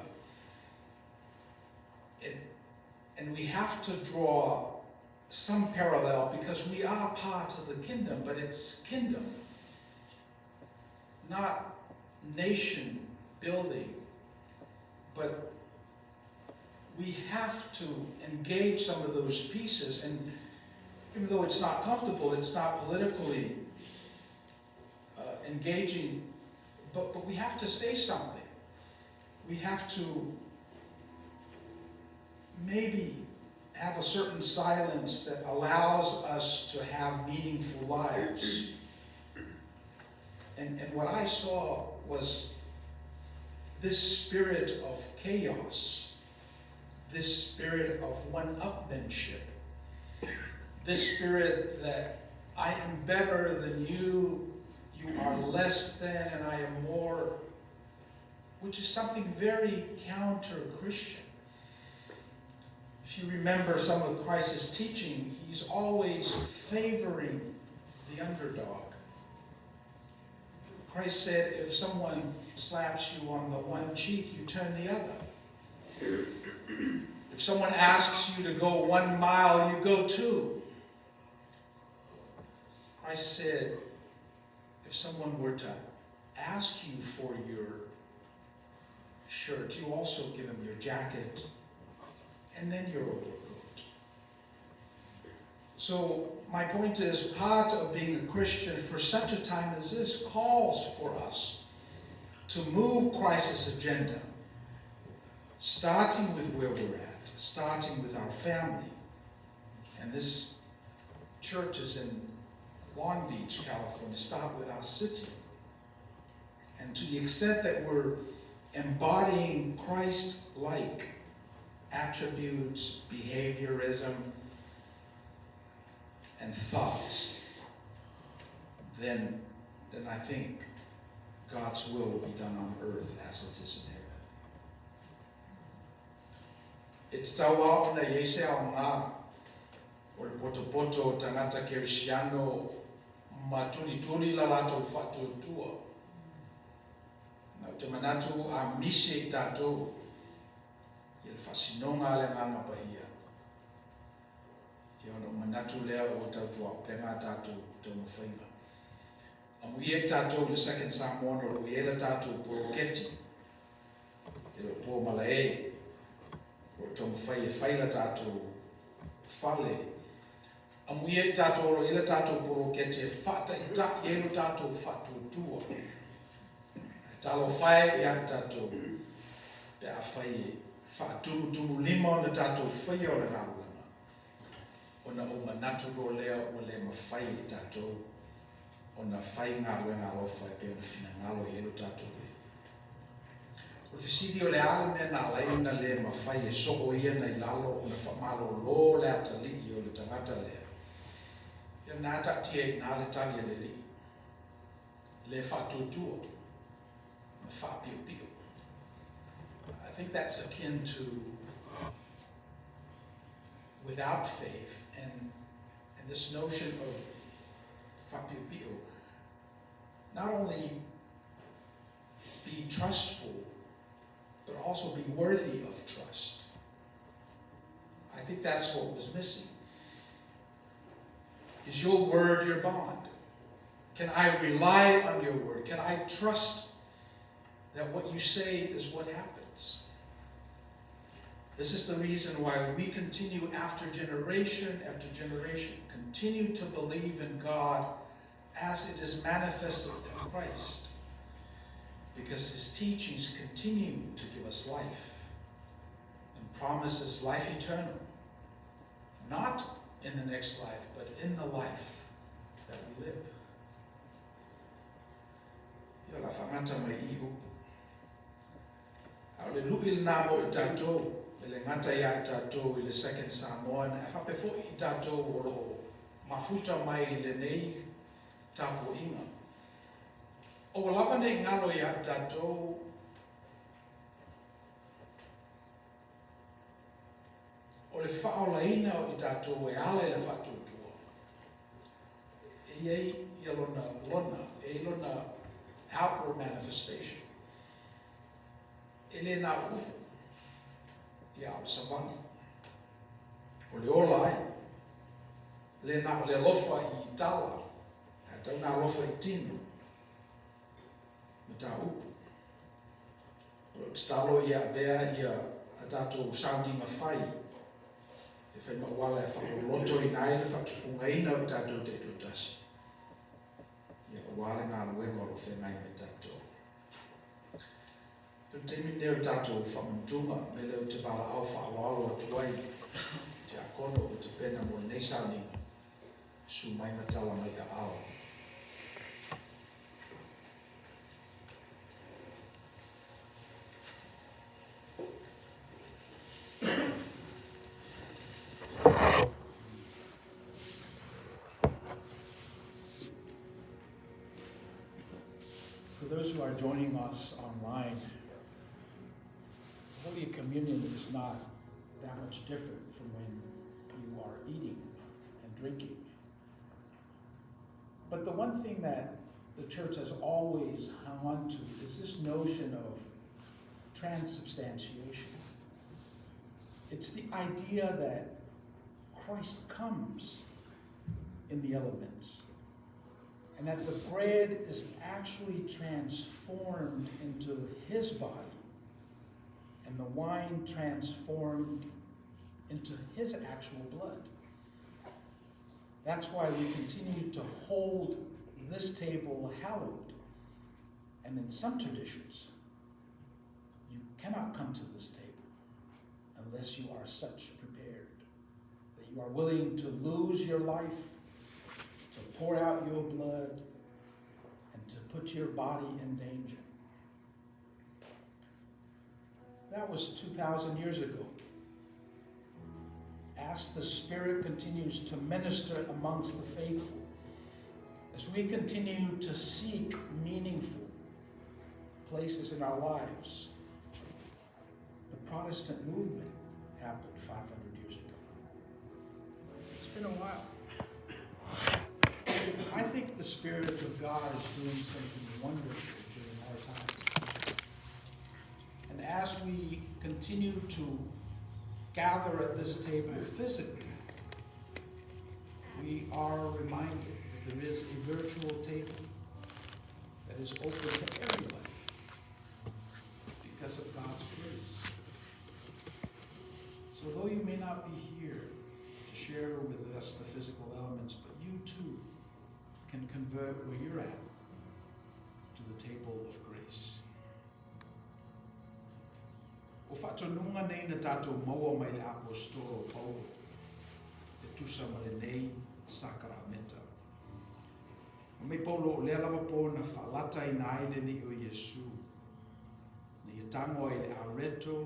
And we have to draw some parallel because we are part of the kingdom, but it's kingdom, not nation building. But we have to engage some of those pieces, and even though it's not comfortable, it's not politically engaging, but we have to say something. We have to maybe have a certain silence that allows us to have meaningful lives. And what I saw was this spirit of chaos, this spirit of one-upmanship, this spirit that I am better than you, you are less than, and I am more, which is something very counter-Christian. If you remember some of Christ's teaching, he's always favoring the underdog. Christ said, if someone slaps you on the one cheek, you turn the other. If someone asks you to go 1 mile, you go 2. Christ said, if someone were to ask you for your shirt, you also give them your jacket and then your overcoat. So my point is, part of being a Christian for such a time as this calls for us to move Christ's agenda, starting with where we're at, starting with our family. And this churches in Long Beach, California, start with our city. And to the extent that we're embodying Christ-like attributes, behaviorism, and thoughts, then I think God's will will be done on earth as it is in heaven. E tatau lava ona i ai se aoga o le potopoto o tagata Kerisiano ma tulituli la latou faatuatua. Na ou te manatu a misi e i tatou ia le faasinoga a le Agaga Paia, ia ona ou manatu lea ua tautuaupega a tatou taumafaiga. Amuia i tatou i le Second Samoan o lo o i ai la tatou poloketi e le o po malae o lo o taumafai e fai la tatou fale. Amuia i tatou o lo o i ai la tatou poloketi e faataitai ai lo tatou faatuatua. Ae talofa e ia i tatou pe afai e faatumutumulima ona tatou faia o le galuega, ona ou manatu loa lea ua le mafai e tatou ona fai galuega alofa e pei ona finagalo i ai lo tatou Alii. O le fesili o le a le mea na ala ai ona le mafai e soo ia na i lalo ona faamalolo le atalii o le tagata lea? Ia na taatia i ina le tali a le Alii. Le faatuatua ma faapiopio. I think that's akin to without faith and and this notion of faapiopio, not only be trustful, but also be worthy of trust. I think that's what was missing. Is your word your bond? Can I rely on your word? Can I trust that what you say is what happens? This is the reason why we continue after generation after generation, continue to believe in God as it is manifested through Christ, because his teachings continue to give us life and promises life eternal, not in the next life, but in the life that we live. Ia o le a faagata mai i i upu. A o le lui lena mo i tatou, e le gata ia i tatou i le Second Samoan, ae faapea foi i tatou o lo o mafuta mai i lenei tapuaiga. Aua lava ne i galo ia i tatou o le faaolaina o i tatou e ala i le faatuatua. E i ai ia lona lona, e i ai lona outward manifestation. E le na o upu, ia a o le savali. O le ola ai. E le na o le alofa i tala, ae tau na alofa i tino. Mataupu. O lou tatalo ia avea ia a tatou sauniga fai e fai ma auala e faalolotoina ai le faatupugaina o i tatou taitoatasi, ia aua le galuega o lo o feagai ma i tatou. I le taimi lenei o le tatou faamanatuga, me lea ou te valaau faaaloalo atu ai i Tiakono ua tapena mo lenei sauniga, susu mai ma tala mai aao. For those who are joining us online, Holy Communion is not that much different from when you are eating and drinking. But the one thing that the church has always hung on to is this notion of transubstantiation. It's the idea that Christ comes in the elements and that the bread is actually transformed into his body and the wine transformed into his actual blood. That's why we continue to hold this table hallowed. And in some traditions, you cannot come to this table unless you are such prepared, that you are willing to lose your life pour out your blood and to put your body in danger. That was 2,000 years ago. As the Spirit continues to minister amongst the faithful, as we continue to seek meaningful places in our lives, the Protestant movement happened 500 years ago. It's been a while. I think the Spirit of God is doing something wonderful during our time. And as we continue to gather at this table physically, we are reminded that there is a virtual table that is open to everybody because of God's grace. So though you may not be here to share with us the physical elements, but you too can convert where you're at to the table of grace. O faatonuga nei na tatou maua mai le Aposetolo o Paulo e tusa ma lenei sakarameta. Fai mai Paulo o lea lava po na faalataina ai le Alii o Iesu, na ia tago ai le areto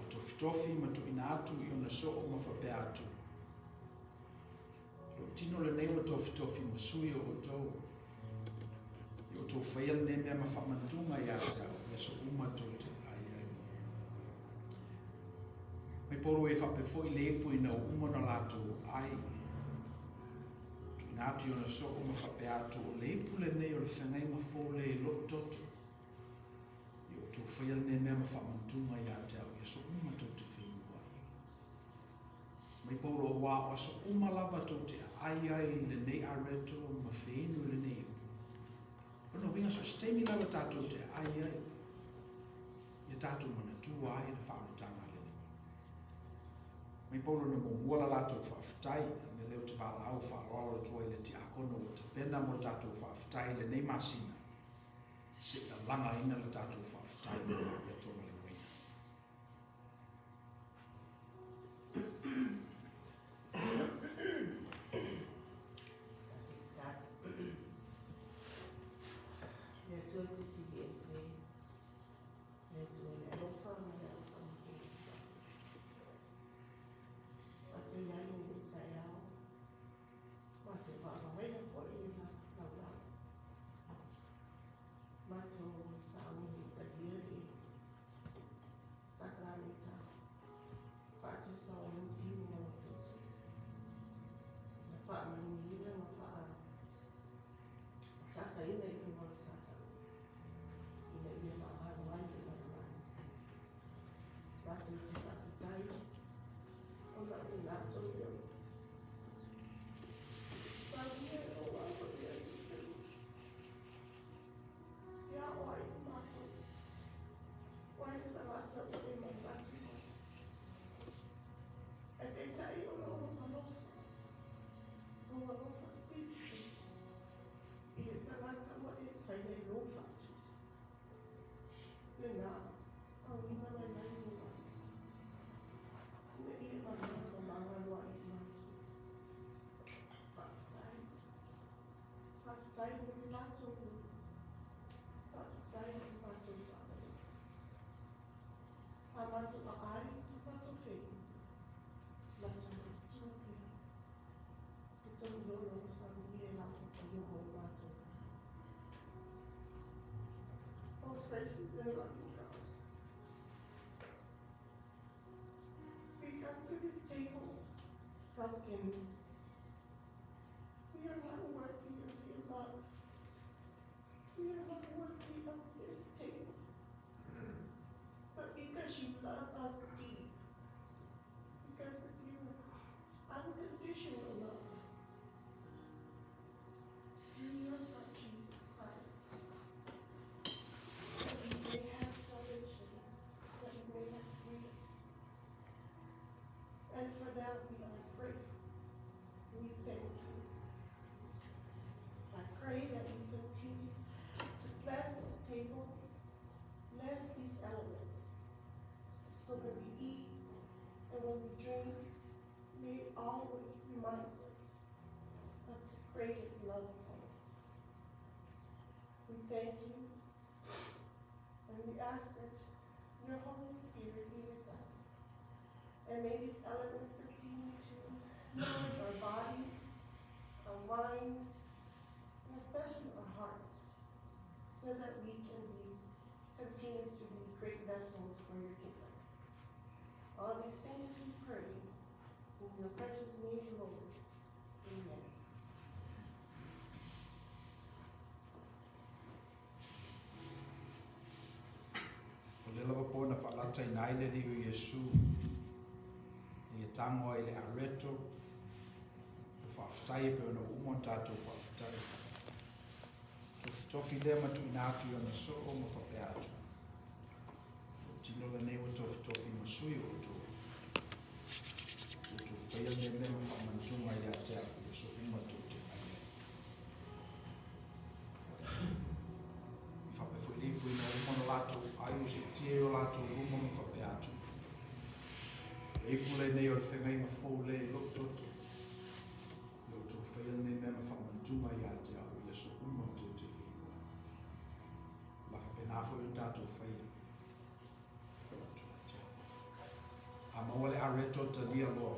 o tofitofi ma tuuina atu i ona soo ma faapea atu, Lou tino lenei ua tofitofi ma sui o outou, i outou faia lenei mea ma faamanatuga ia te au i aso uma tou te ai ai. Mai Paulo e faapea foi le ipu ina ua uma ona latou ai, tuuina atu i ona soo ma faapea atu, O le ipu lenei o le feagaiga fou lea i lou toto, i outou faia lenei mea ma faamanatuga ia te au i aso uma tou te feinu ai. Mai Paulo, Auā o aso uma lava tou te aai ai i lenei areto ma feinu i lenei ipu. O lona uiga so o se taimi lava tatou te aai ai, ia tatou manatua ai le faaolataga a le Alii. Mai Paulo na muamua la latou faafetai, a mea lea ou te valaau faaaloalo atu ai i le tiakono ua tapena mo le tatou faafetai i lenei masina, seia lagaina le tatou faafetai mo le areto ma le uaina. Le Atua Silisili Ese, le Atua i le alofa ma le alofa matimati. Matou i ai i lenei taeao, matou vaavaaina foi i le laulao. Matou sauni e talia le sakaramita faatusa o lou tino ma lou toto, na faamanuiaina ma faasasaina i luga o le Satani, ina ia maalo ai le lalolagi. Matou te faafetai ona o lena tonu saunia e lou Alo Iesu Keriso. E ao ai i matou, ua le tagata ua e manatu mai. Ae peitai o lou alofa, lou alofa silisili i le tagata ua e faia i lou faatusa. Lena auina mai ai lou Alo, ina ia mama ma magalo ai i matou. Faafetai. Faafetai mo le latou ulu. Faafetai mo le matou saogalemu. A matou aai ma matou feinu, matou manatua pea le tauiloga ua saunia e lau paia mo matou. Most gracious and loving God, we come to this table broken. We are not worthy of your love. We are not worthy of this table. But because you love us deep, because of your unconditional love, through your Son Jesus Christ, that we may have salvation, that we may have freedom. And for that we are grateful. We thank you. I pray that you continue to bless this table, bless these elements, so when we eat and when we drink, may it always remind us of Nourish our body, our mind, and especially our hearts, so that we can be continue to be great vessels for your kingdom. All these things we pray in your precious name, Lord. Amen. O lea lava po na faalataina ai le Alii o Iesu ina ia tago ai i le areto, o faafetai e pei ona ua uma ona tatou faafetai. Tofitofi lea ma tuuina atu i ona soo ma faapea atu, Lou tino lenei ua tofitofi ma sui o outou. Outou faia lenei mea ma faamanatuga ia te au i aso uma tou te ai ai. I faapea foi le ipu ina ua uma ona latou ai ua siitia i o latou luma ma faapea atu, O le ipu lenei o le feagaiga fou lea i lou toto, ia outou faia lenei mea ma faamanatuga ia te au i aso uma tou te feinoai. O le a faapena foi ona tatou faia. A maua le areto talia loa.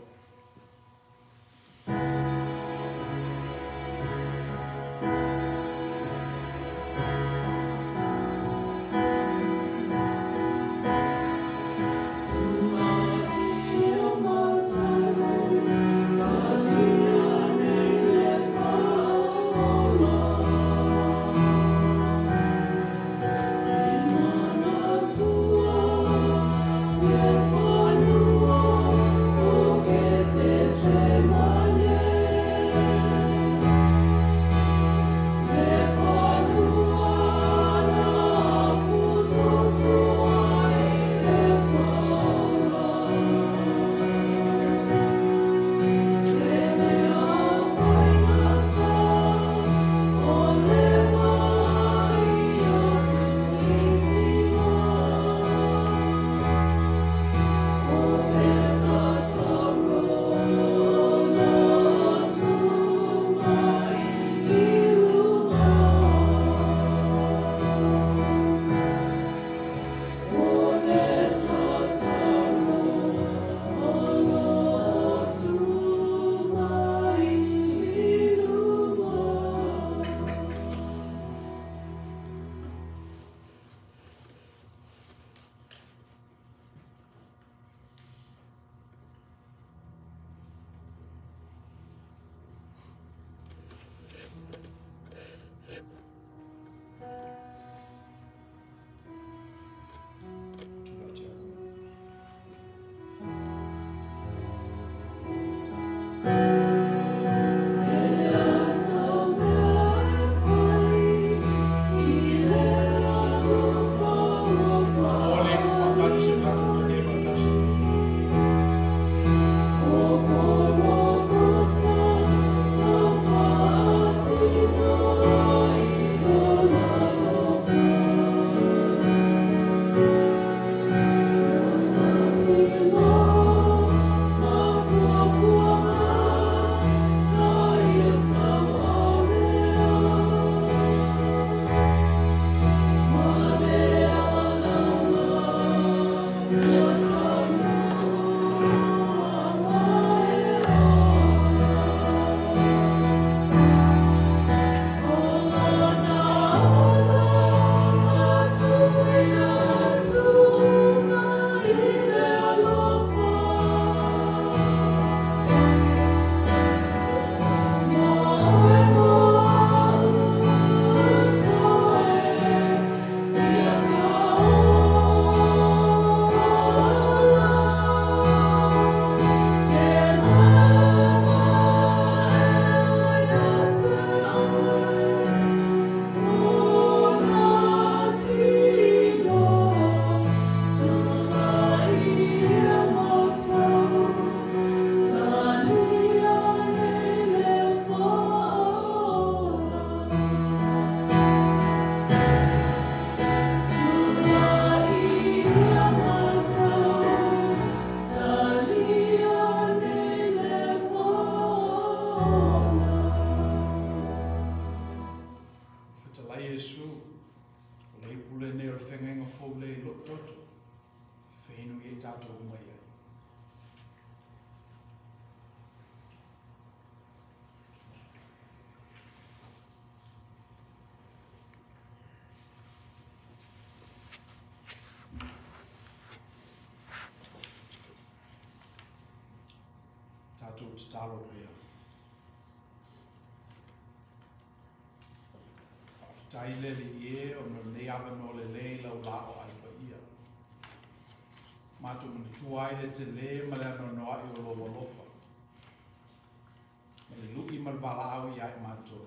Tatou tatalo pea. Faafetai le Alii e ona o lenei avanoa lelei i lau laoai paia. Matou manatua ai le tele ma le anoanoai o lou alofa, ma le lui ma le valaau ia i matou,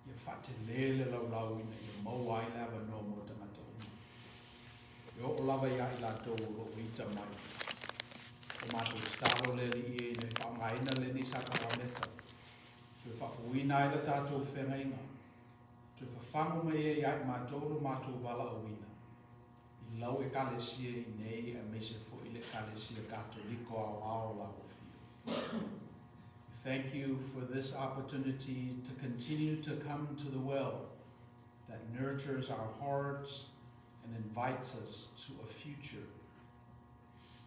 ia faatele le laulau ina ia maua ai le avanoa mo tagata uma. E oo lava ia i latou o lo o ita mai. O matou tatalo le Alii e ina ia faaaogaina lenei sakarameta, toe faafouina ai le tatou feagaiga, toe fafagu mai ai ia i matou lo matou valaauina, i lau Ekalesia i inei aemaise foi le Ekalesia Katoliko aoao o lau Afio. Thank you for this opportunity to continue to come to the well that nurtures our hearts and invites us to a future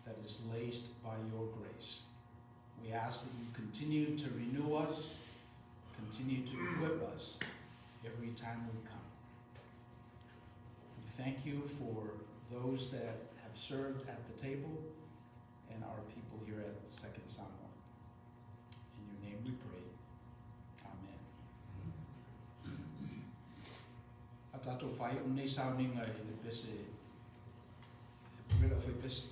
that is laced by your grace. We ask that you continue to renew us, continue to equip us every time we come. We thank you for those that have served at the table and our people here at Second Samoa. In your name we pray. Amen. A tatou faaiu lenei sauniga i le pese e pule lau fai pese.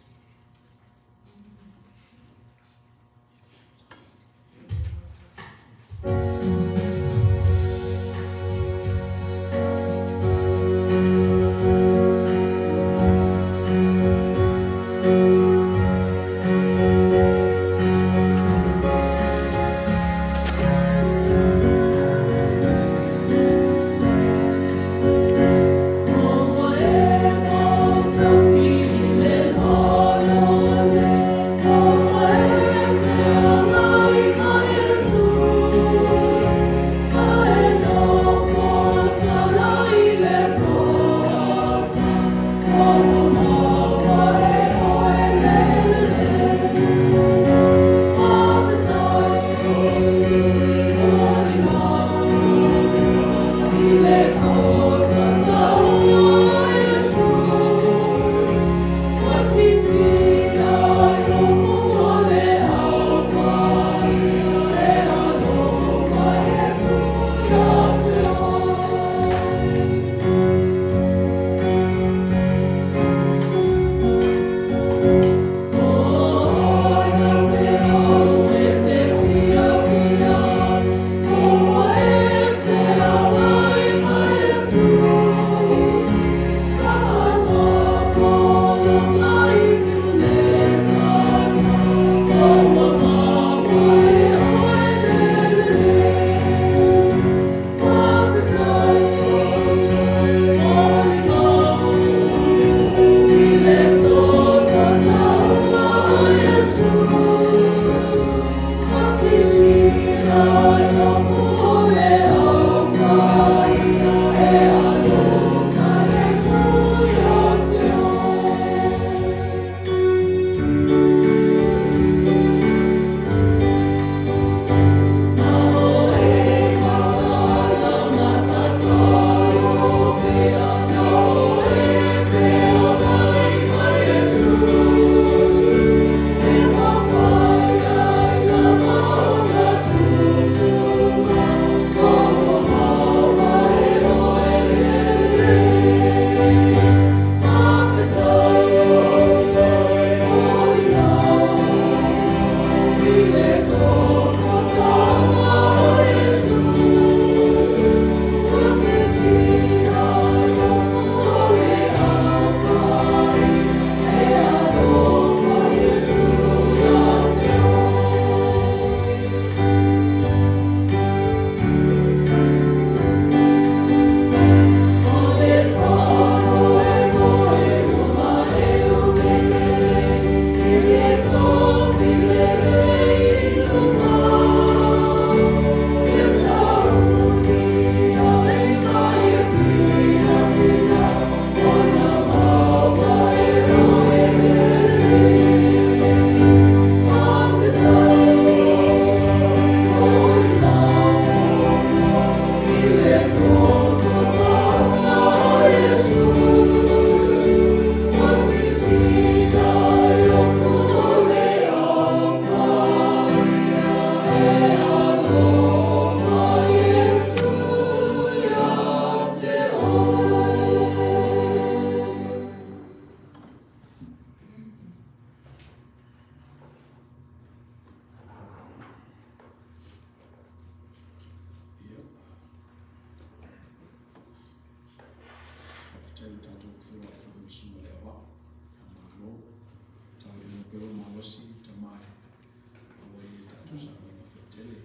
tatou sauniga faitele.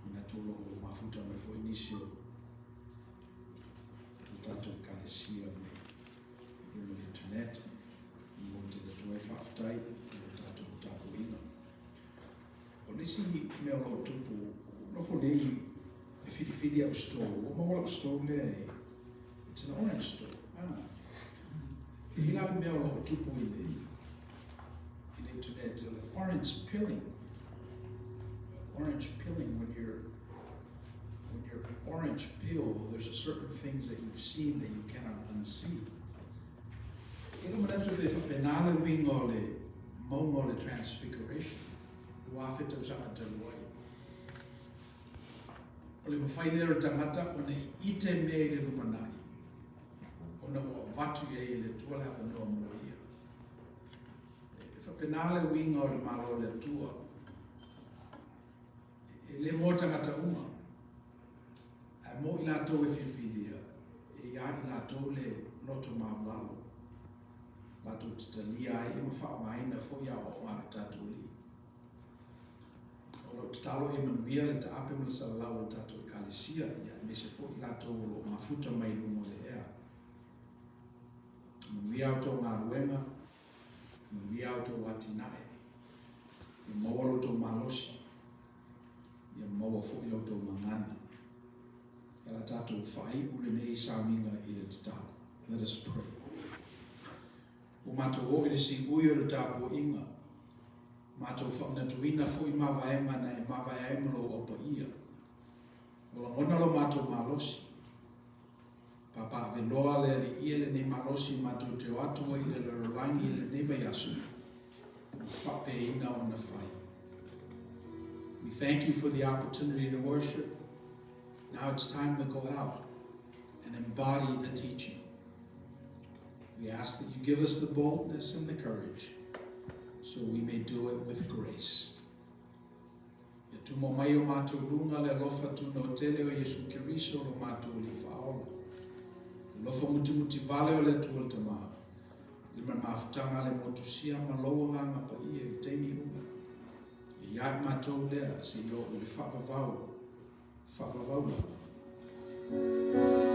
Manatu o lo o mafuta mai foi nisi o le tatou Ekalesia mai luga o le internet. E momoli tele atu ai faafetai i lo tatou tapuaiga. O le isi mea o lo o tupu, ua nofo nei e filifili au store, ua maua lau store lea e, it's an orange store. Ah. E i ai la le mea o lo o tupu i le, i le internet, o le orange pilling. Orange pilling when you're when you're orange peel, there's a certain things that you've seen that you cannot unsee. E le manatu pe faapena le uiga o le mauga o le Transfiguration, 2000 tausaga talu ai. O le mafai lea o le tagata ona ite mea i le lumanai, ona ua avatu i ai e le Atua le avanoa mo ia. E faapena le uiga o le Malo o le Atua. E le mo tagata uma, ae mo i latou e filifilia, e iā i latou le loto maualalo, latou te talia ai ma faaaogaina foi aoaoga a lo tatou Alii. O lau tatalo ia manuia le taape ma le salalau o le tatou Ekalesia, ia aemaise foi i latou o lo o mafuta mai i luga o le ea. Manuia a outou galuega, manuia a outou atinae. Ia maua lo outou malosi, ia maua foi la outou gagana. Ia la tatou faaiu lenei sauniga i le tatalo. Let us pray. Ua matou oo i le siui o le tapuaiga, matou faamanatuina foi mavaega na e mavae ai ma lou au paia. Ua lagona lo matou malosi. Papaaveloa le Alii e lenei malosi matou te o atu ai i le lalolagi i lenei vaiaso, ua faapeina ona fai. We thank you for the opportunity to worship. Now it's time to go out and embody the teaching. We ask that you give us the boldness and the courage so we may do it with grace. Ia tumo mai o matou luga le alofa tunautele o Iesu Keriso lo matou Alii Faaola. Le alofa mutimuti vale o le Atua le Tama, le ma le mafutaga a le motusia ma lou Agaga Paia i taimi uma. Ia ia i matou lea seia oo i le faavavau, faavavau lava.